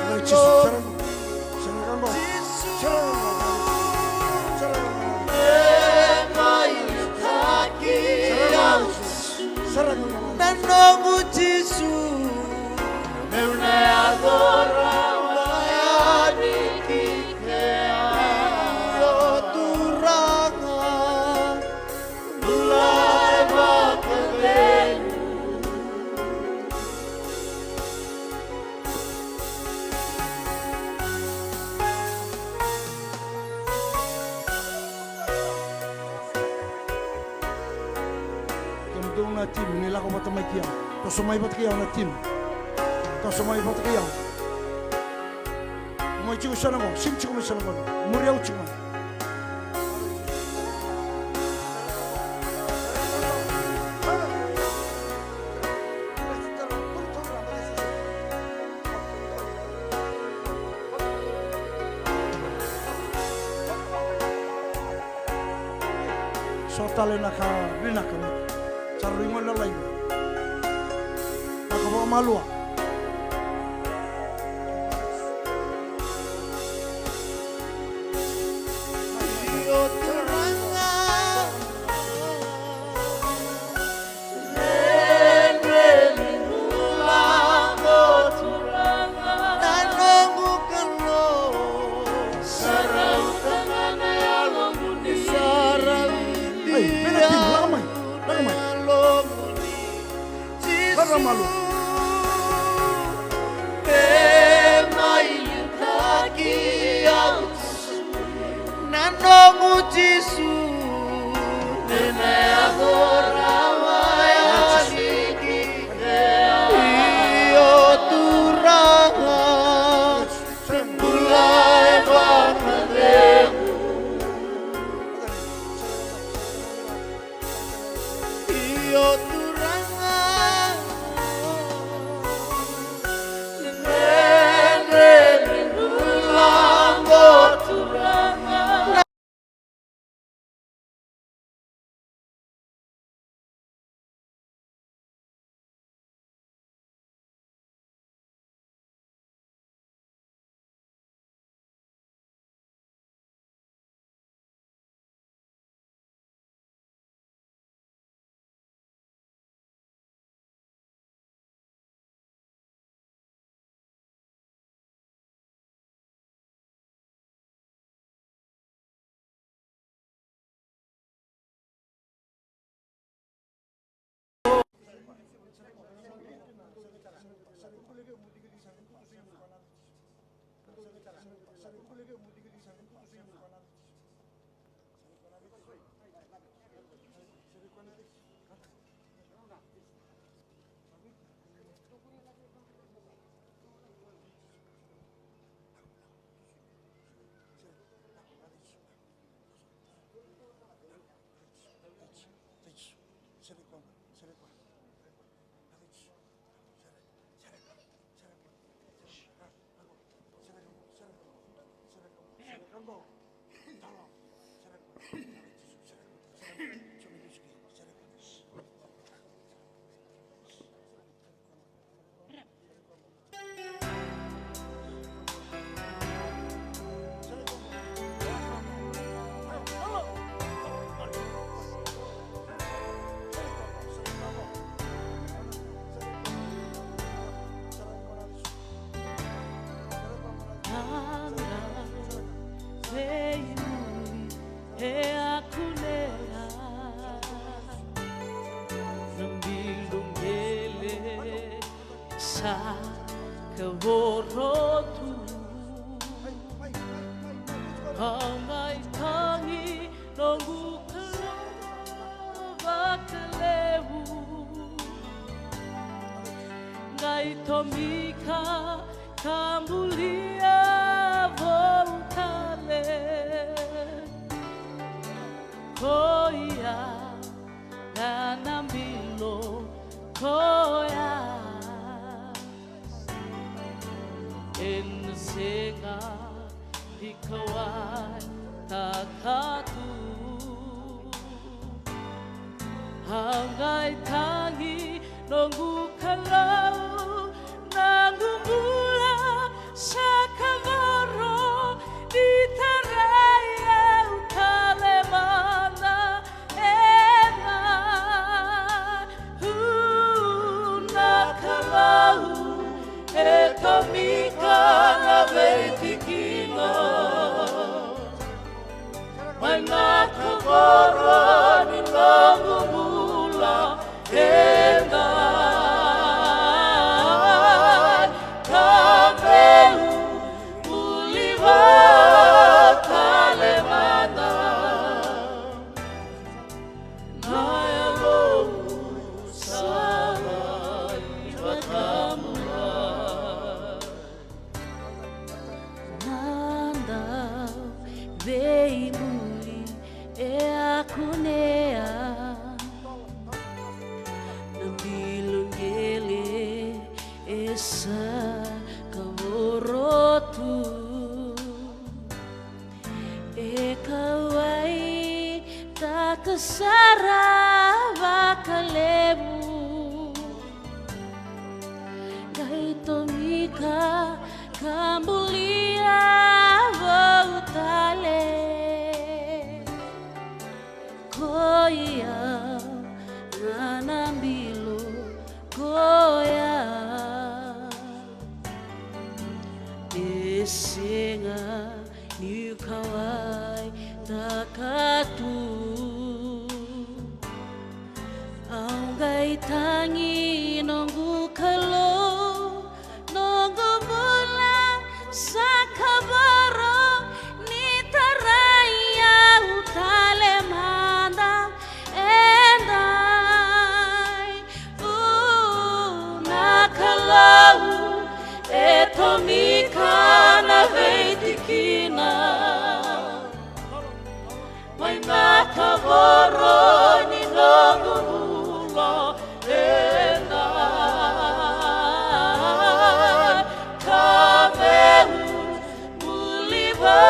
Vei Jisu, sara. Sara ga qo. Sara ga qo. Sara ga qo. Sara ga qo. Na noqu Jisu. Meu na yacora mai yani ki kea. Io Turaga. Bula e vakacegu. Kemudou na timi, ni lako vata mai kei au. Toso mai vata kei au na timi. Toso mai vata kei au. Mai tiko sana qo, simi tiko mai sana qo. Muri au tiko mai. So tale na ka vinaka. Sa rui gole na laivi. Na ka vakamalua. Ei, vei na timi, lako mai, lako mai. Lako mai. Na noqu Jisu, me na yacora mai yani ki kea. Io Turaga, bula e vakacegu. Io Turaga, dredre ni bula qo Turaga. E a kunea na bilo qele sa kavoro tu. Au mai tagi noqu Kalou vakalevu. Qai tomika ka bulia vou tale. Koya ga na bilo koya. Ena sega ni kauwai takatu. Qai tagi noqu Kalou, noqu bula sa kavoro, ni tarai au tale mada ena. U na Kalou, e tomika na veitikina. Mai na kavoro ni noqu bula e dai, ka meu buli vua tale mada. Na yaloqu sa lai vakabula. Na dauveibuli e a kunea, na bilo qele e sa kavoro tu. E kauwaitaka sara vakalevu, qai tomika ka bulia vou tale. Ko i au ga na bilo koya, e sega ni kauwaitaka tu. Au qai tagi noqu Kalou, noqu bula sa kavoro, ni tarai au tale mada e dai. U na Kalou, e tomika na veitikina. Mai na kavoro ni noqu bula e dai, ka meu buli vua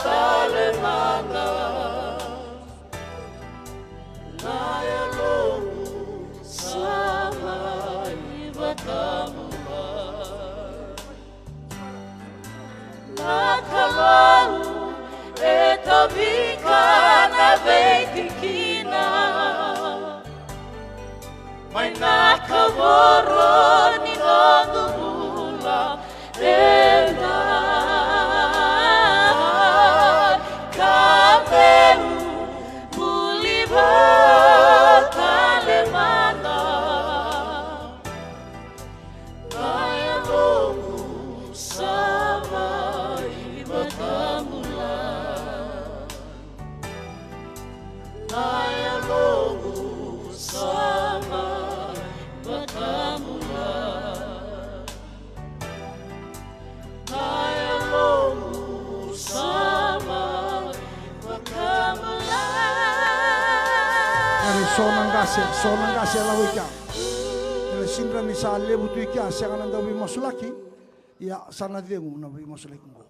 tale mada. Na yaloqu sa lai vakabula. Na Kalou, e tomika na veitikina. Mai na kavoro ni noqu bula e dai, ka meu buli vua tale mada. Na yaloqu sa lai vakabula. Na yaloqu sa lai vakabula. Na yaloqu sa lai vakabula. Era so na qase, so na qase e lako i kea. Era sidra ni sa levu tu i kea, sega na dau veimasulaki. Ia, sa na cegu na veimasulaki qo.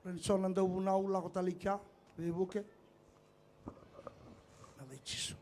Reni so na dauvunau lako tale i kea, veivuke. Na yaca i Jisu.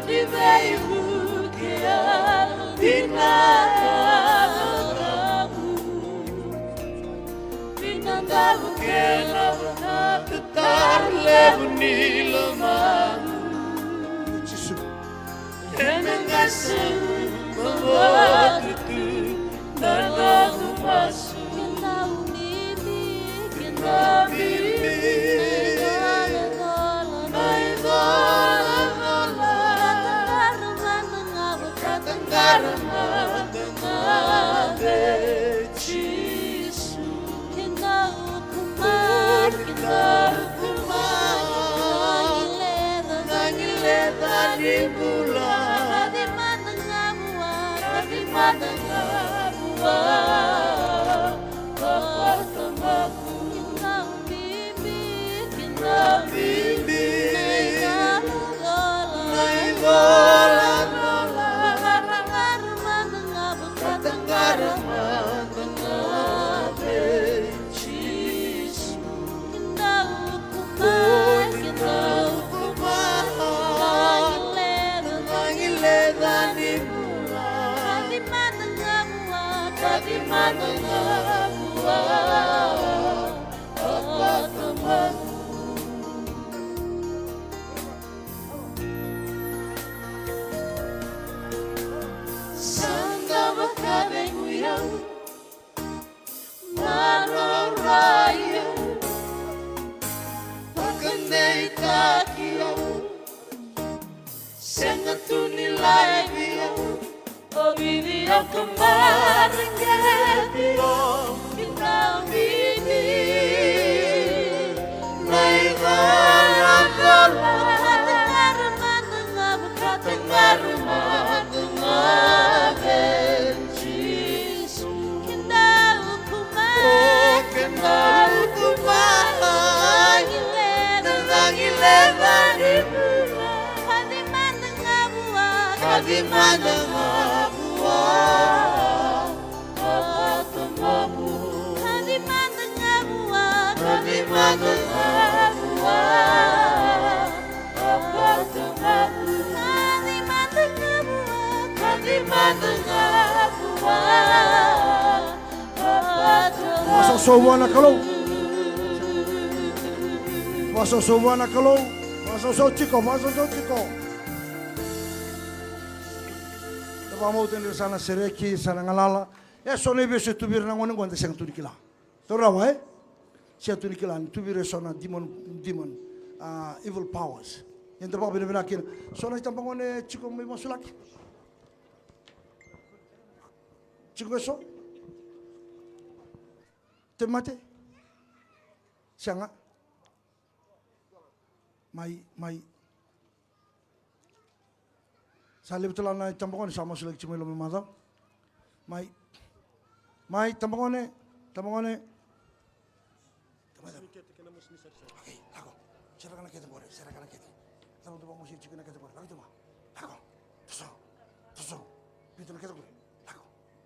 Veivuke au, vinaka vakalevu. Vinaka vakalevu na tataro levu ni lomamu. Jisu. Ena qase mavotu tu na noqu masu. Keda bibi, keda bibi. Na icolacola, na icolacola. Ka taqara mada ga vei, ka taqara mada ga vei Jisu. Keda uku mai, keda uku mai. Na qileta, na qileta ni bula. Kaci mada ga vua, kaci mada ga vua. Keda bibi, keda bibi. Na icolacola, na icolacola. Ka taqara mada ga vei, ka taqara mada ga vei Jisu. Keda uku mai, keda uku mai. Na qileta, na qileta ni bula. Kaci mada ga vua, kaci mada ga vua. O Tamaqu. Sa da vakacegui au, maroroi au, vakadeitaki au. Sega tu ni laivi au, o vivi au ka mareqeti au. Vinaka vini na icolacola. Ka taqara mada ga vua, ka taqara mada ga vei Jisu. Keda uku mai, keda uku mai. Na qileta, na qileta ni bula. Kaci mada ga vua, kaci mada ga vua. O Tamaqu. Kaci mada ga vua, kaci mada ga vua. O Tamaqu. Kaci mada ga vua, kaci mada ga vua. Vakasausau vua na Kalou. Vakasausau vua na Kalou. Vakasausau tiko, vakasausau tiko. Da vakabauta ni sa na sereki, sa na galala. E so na ivesu e tu vei ira na gone qo, da sega tu ni kila. Taura rawa, e? Sega tu ni kila ni tu vei ira e so na demon, demon, ah, evil powers. Ia da vakavinavinaka kina. So na itabagone tiko mai vakasulaki. Tiko e so. Te mate. Sega. Mai, mai. Sa levu tale na itabagone sa masulaki tiko mai loma ni macawa. Mai. Mai, tabagone, tabagone. Okei, lako. Sereka na kete qori, sereka na kete. Cava dou vakamosi tiko na kete qori? Lako tu mai. Lako. Toso. Toso. Biuta na kete qori. Lako.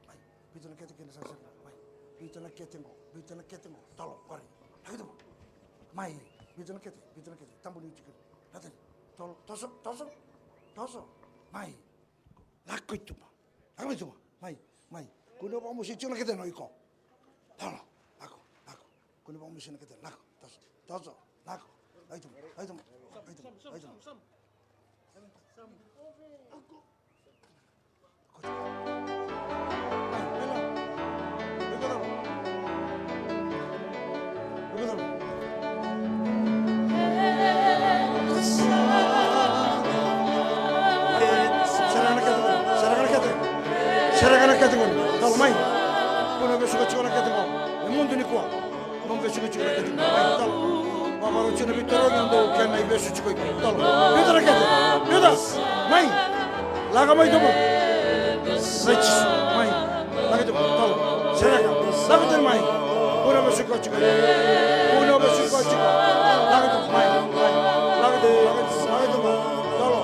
Mai. Biuta na kete kina sa sereka. Mai. Biuta na kete qo. Biuta na kete qo. Tolo, qori. Lako tu mai. Mai. Biuta na kete, biuta na kete. Tabu ni tiko. Lako tani. Tolo, toso, toso. Toso. Mai. Lako i tuba. Lako mai tuba. Mai, mai. Kua ni o vakamosi tiko na kete na o iko. Lako, lako, lako. Kua ni vakamosi na kete, lako. Toso, toso, lako. Lako i tuba, lako i tuba, lako i tuba, lako i tuba. Mai, mai, mai. Sereka na kete qori, sereka na kete qori. Sereka na kete qori. Talo mai. Kua ni vesuka tiko na kete qo. E mudu nikua. Mo vesuka tiko na kete qo. Mai, talo. Vakarau tiko na veitarogi, o dou kena ivesu tiko iko. Talo. Biuta na kete. Biuta. Mai. Lako mai tuba. Mai Jisu. Mai. Lako i tuba, talo. Sereka. Lako tani mai. Kua ni vesuka tiko. Kua ni vesuka tiko. Lako i tuba, mai. Mai. Lako i tuba, lako i tuba, lako i tuba. Talo.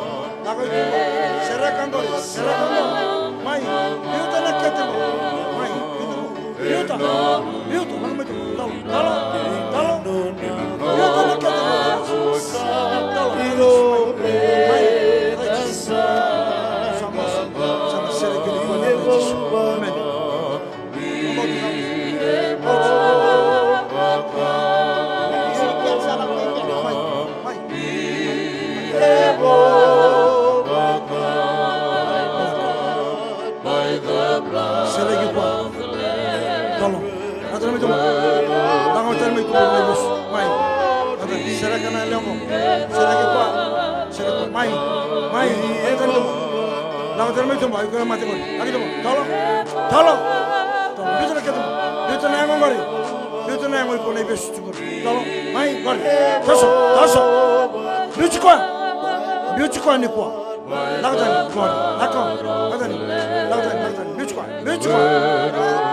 Lako i tuba. Sereka qori. Sereka qori. Mai. Biuta na kete qori. Mai. Biuta. Biuta. Biuta. Lako mai tuba. Talo. Talo. Talo. Biuta na kete qori. Talo. Mai. Mai. Mai, mai, e tani tuba. Lako tani mai tuba, iko na mate qori. Laki tuba, tolo, tolo. Tolo, biuta na ke tuba. Biuta na yago qori. Biuta na yago iko na ivesu tu qori. Tolo, mai, qori. Toso, toso. Biuti koya. Biuti koya nikua. Lako tani, qori. Lako, lako tani. Lako tani, lako tani. Biuti koya, biuti koya.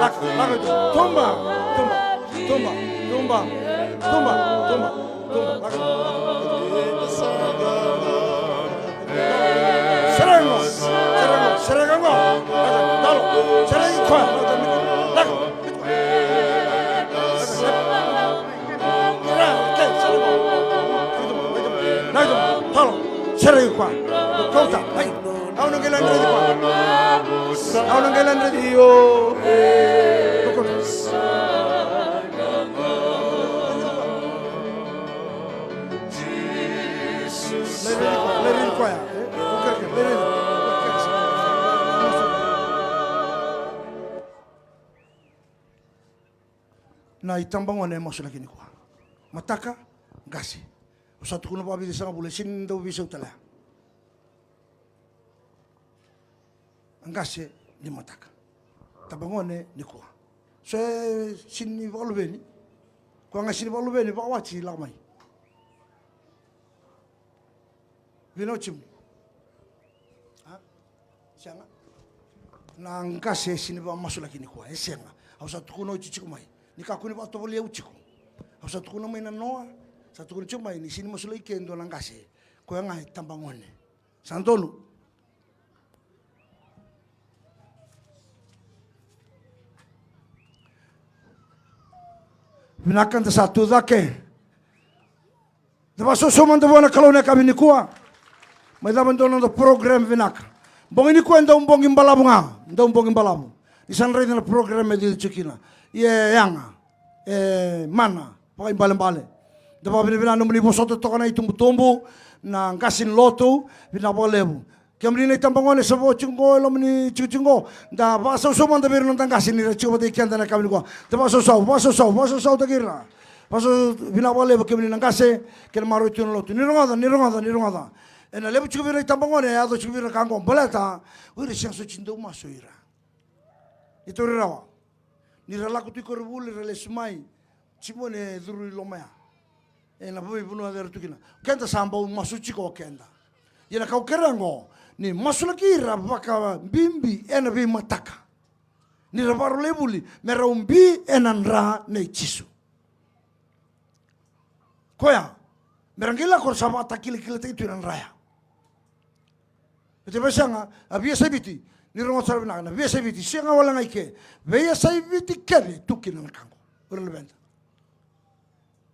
Lako, lako, tuba, tuba, tuba, tuba, tuba, tuba. Serega qo, serega qo, serega qo. Talo, seregi koya. Talo, seregi koya. Kauta, ai. Au na qai lai raici koya. Au na qai lai raici. Lai raici koya, lai raici koya. E, o kerekere, lai raici. Na itabagone e masulaki nikua. Mataka, qase. Au sa tukuna vakavica saka vula, e sini dau veisau tale. A qase ni mataka. Tabagone nikua. So e sini vakaluveni. Koya ga sini vakaluveni, vakawati lako mai. Vina o Jim. A? Sega. Na qase e sini vakamasulaki nikua, e sega. Au sa tukuna oti tiko mai. Ni kakua ni vakatovolei au tiko. Au sa tukuna mai na noa, sa tukuna tiko mai ni sini masulaki ke dua na qase. Koya ga e tabagone. Sa donu. Vinaka da sa tu cake. Da vakasausau mada vua na Kalou na yakavi nikua. Mai cava dua na noda program vinaka. Bogi nikua e dau bogi balavu ga, dau bogi balavu. Ni sa na raica na program e cici tiko kina. Ia e yaga, e mana, vakaibalebale. Da vakavinavinaka nomuni vosota toka na itubutubu, na qase ni lotu, vinaka vakalevu. Kemuni na itabagone sa vo tiko qo e loma ni tikotiko qo, da vakasausau mada vei ira na noda qase ni ra tiko vata kei keda na yakavi nikua. Da vakasausau, vakasausau, vakasausau taki ira. Vakasausau, vinaka vakalevu kemuni na qase kei na maroroi tu na lotu. Ni rogoca, ni rogoca, ni rogoca. Ena levu tiko vei ira na itabagone e yaco tiko vei ira na ka qo baleta o ira e sega soti ni dau masu o ira. Ni tauri rawa. Ni ra lako tu i koronivuli ra lesu mai. Jimone e curu i loma ya. Ena veivanua cera tu kina. Keda sa bau masu tiko o keda. Ia na ka au kerea oqo, ni masulaki ira vakabibi ena veimataka. Ni ra vakarau lai vuli me rau bi ena dra nei Jisu. Koya, me ra qai lako ra sa vakatakilakilataki tu ena dra ya. E te vei sega, a veiyasai Viti, ni rogoca sara vinaka, na veiyasai Viti, sega wale ga i ke, veiyasai Viti kece tu kina na ka qo. O ira na luveda.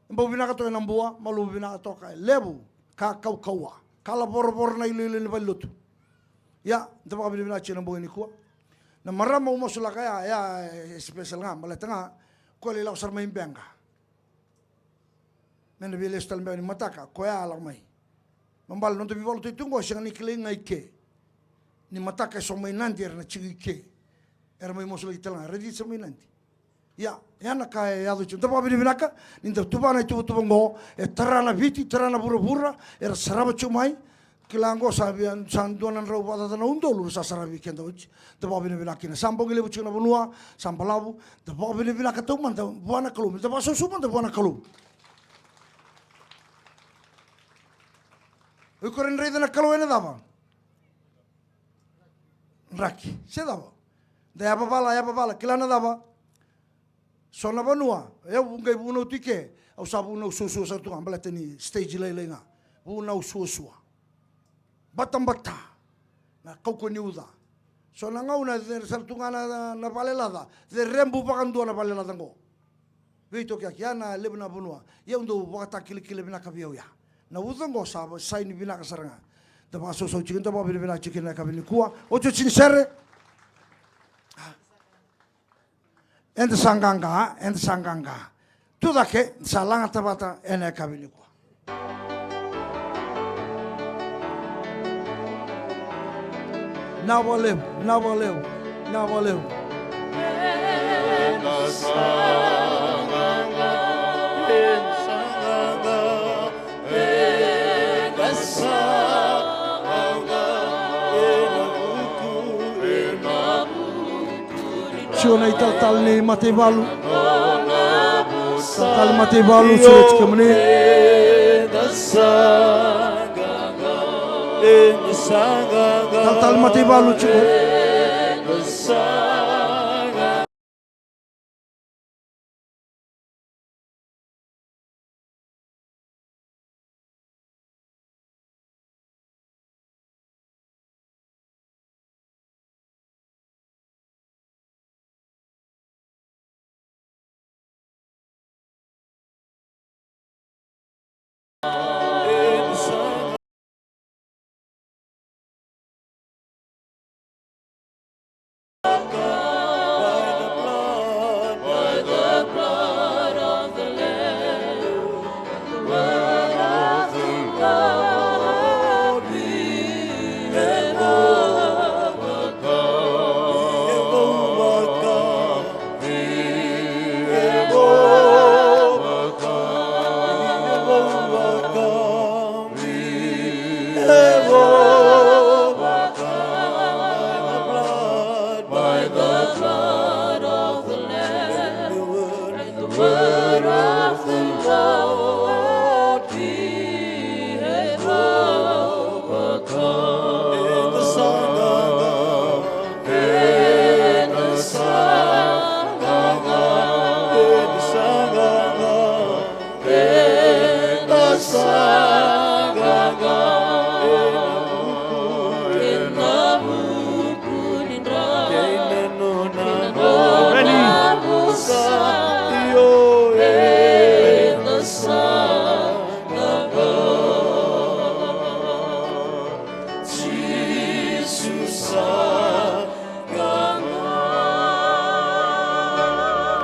E bau vinaka toka ena Bua, malumu vinaka toka e levu, ka kaukauwa, ka lavoravora na iloilo ni valenilotu. Ia, da vakavinavinaka tiko na bogi nikua. Na marama au masulaka ya, ya e special ga, baleta ga, koya lai lako sara mai Beqa. Me na via lesu tale beka ni mataka, koya a lako mai. Baleta na noda veivakalotutaki tu qo, sega ni kilai ga i ke. Ni mataka e so mai Nadi era na tiko i ke. Era mai masulaki tale ga, raici sa mai Nadi. Ia, ya na ka e yaco tiko. Da vakavinavinaka, ni da tuva na ituvatuva qo, e tara na Viti, tara na vuravura, era sarava tiko mai, Kila qo sa via, sa dua na drau vakacaca na udolu sa saravi keda oti. Da vakavinavinaka kina. Sa bogi levu tiko na vanua, sa balavu. Da vakavinavinaka taumada vua na Kalou. Da vakasausau mada vua na Kalou. O iko raica na Kalou ena cava? Draki. Se cava? Da yavavala, yavavala. Kila na cava? So na vanua, e, au qai vunau tu i ke, au sa vunau suasua sara tu ga, baleta ni stage lailai ga. Vunau suasua. Batabata. Na kaukauwa ni uca. So na gauna, e, sara tu ga na, na, na vale laca. Cerebu vakadua na vale laca qo. Veitokiyaki, ya na levu na vanua. Ia au dau vakatakilakila vinaka vei au ya. Na uca qo sa va-, saini vinaka sara ga. Da vakasausau tiko, da vakavinavinaka tiko na yakavi nikua. Otioti ni sere. Eda sa qaqa, eda sa qaqa. Tu cake, sa lagata vata ena yakavi nikua. Vinaka vakalevu, vinaka vakalevu, vinaka vakalevu. Eda sa qaqa, eda sa qaqa, eda sa Tiko na italatala ni mataivalu. Talatala ni mataivalu, sureti kemuni. Talatala ni mataivalu tiko.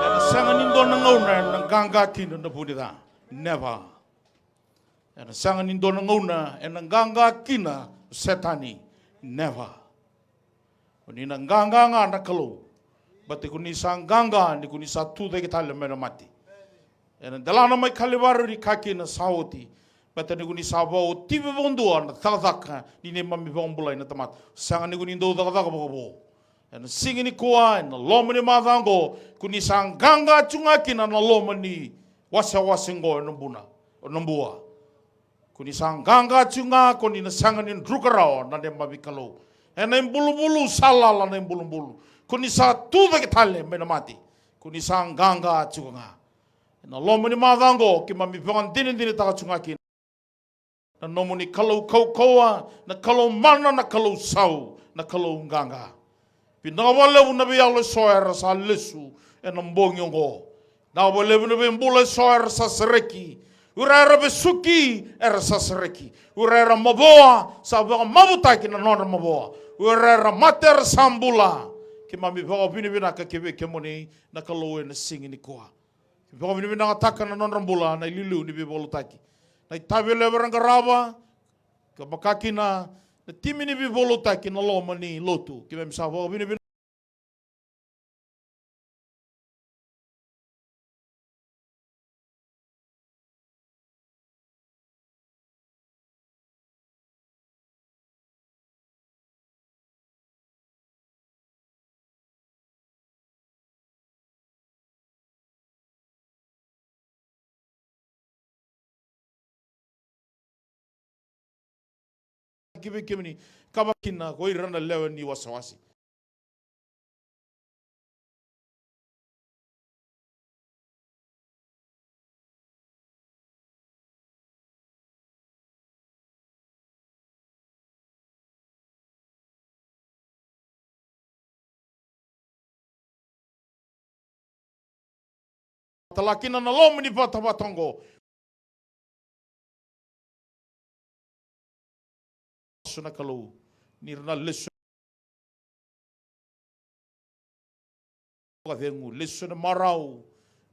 Ena sega ni dua na gauna ena qaqa kina na vu ni ca. Never. Ena sega ni dua na gauna ena qaqa kina o Setani. Never. Ko ni na qaqa ga na Kalou. Baleta ko ni sa qaqa ni ko ni sa tucake tale mai na mate. Ena delana mai Kalivari ni ka kina sa oti. Baleta ni ko ni sa vakaotivi vakadua na cakacaka ni neimami vakabulai na tamata. Sega ni ko ni dau cakacaka vakavo. Ena siga nikua, ena loma ni macawa oqo, ko ni sa qaqa tu ga kina na loma ni wasewase oqo ena buna, ena bua. Ko ni sa qaqa tu ga, ko ni na sega ni druka rawa na neimami Kalou. Ena ibulubulu sa lala na ibulubulu. Ko ni sa tucake tale mai na mate. Ko ni sa qaqa tu ga. Ena loma ni macawa oqo, keimami vakadinadinataka tu ga kina na nomuni Kalou kaukauwa, na Kalou mana, na Kalou sau, na Kalou qaqa. Vinaka vakalevu na veiyalo eso era sa lesu ena bogi oqo. Vinaka vakalevu na veibula eso era sa sereki. O ira era vesuki era sa sereki. O ira era mavoa sa vakamavutaki na nodra mavoa. O ira era mate era sa bula. Keimami vakavinavinaka ki vei kemuni na Kalou ena siga nikua. Keimami vakavinavinakataka na nodra bula na iliuliu ni veivakalotutaki. Na itavi levu era qarava, ka vaka kina na timi ni veivakalotutaki na loma ni lotu. Keimami sa vakavinavinaka. Ki vei kemuni, ka vaka kina ko ira na lewe ni wasewase. Tala kina na loma ni vatavata oqo. Lesu na Kalou, ni ra na lesu. Vakacegu, lesu na marau,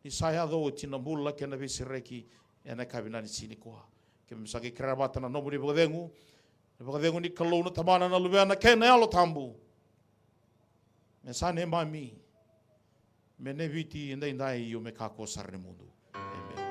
ni sa yaco oti na bula kei na veisereki ena yakavi ni siga nikua. Keimami sa qai kerea vata na nomuni vakacegu, na vakacegu ni Kalou na Tamana, na Luvena kei na Yalo Tabu. Me sa neimami, me nei Viti edaidai, io me kakua sara ni mudu. Emeni.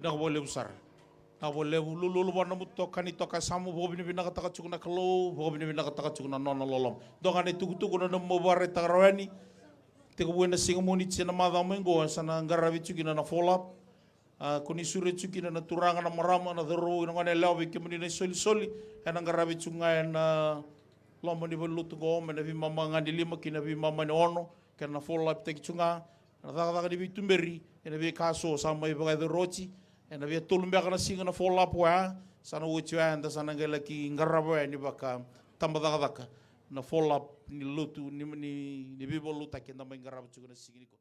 Vinaka vakalevu sara. Vinaka vakalevu, lululu vua na nomu itokani toka e yasamu, vakavinavinakataka tiko na Kalou, vakavinavinakataka tiko na nona loloma. Dua ga na itukutuku na nomu vakaraitaka rawa yani. Tekivu ena siga Moniti ena macawa mai qo, sa na qaravi tiko kina na follow up. A, ko ni sureti tiko kina na turaga, na marama, na cauravou, na gone yalewa, vei kemuni na isolisoli, ena qaravi tiko ga ena loma ni valenilotu qo, mai na veimama ga ni lima ki na veimama ni ono, kei na follow up taki tiko ga. Na cakacaka ni veituberi ena veika so sa mai vakayacori oti, ena via tolu beka na siga na follow up oya, sa na oti oya, eda sa na qai laki qarava oya ni vakatabacakacaka na follow up ni lotu ni, ni, ni veivakalotutaki eda mai qarava tiko na siga nikua.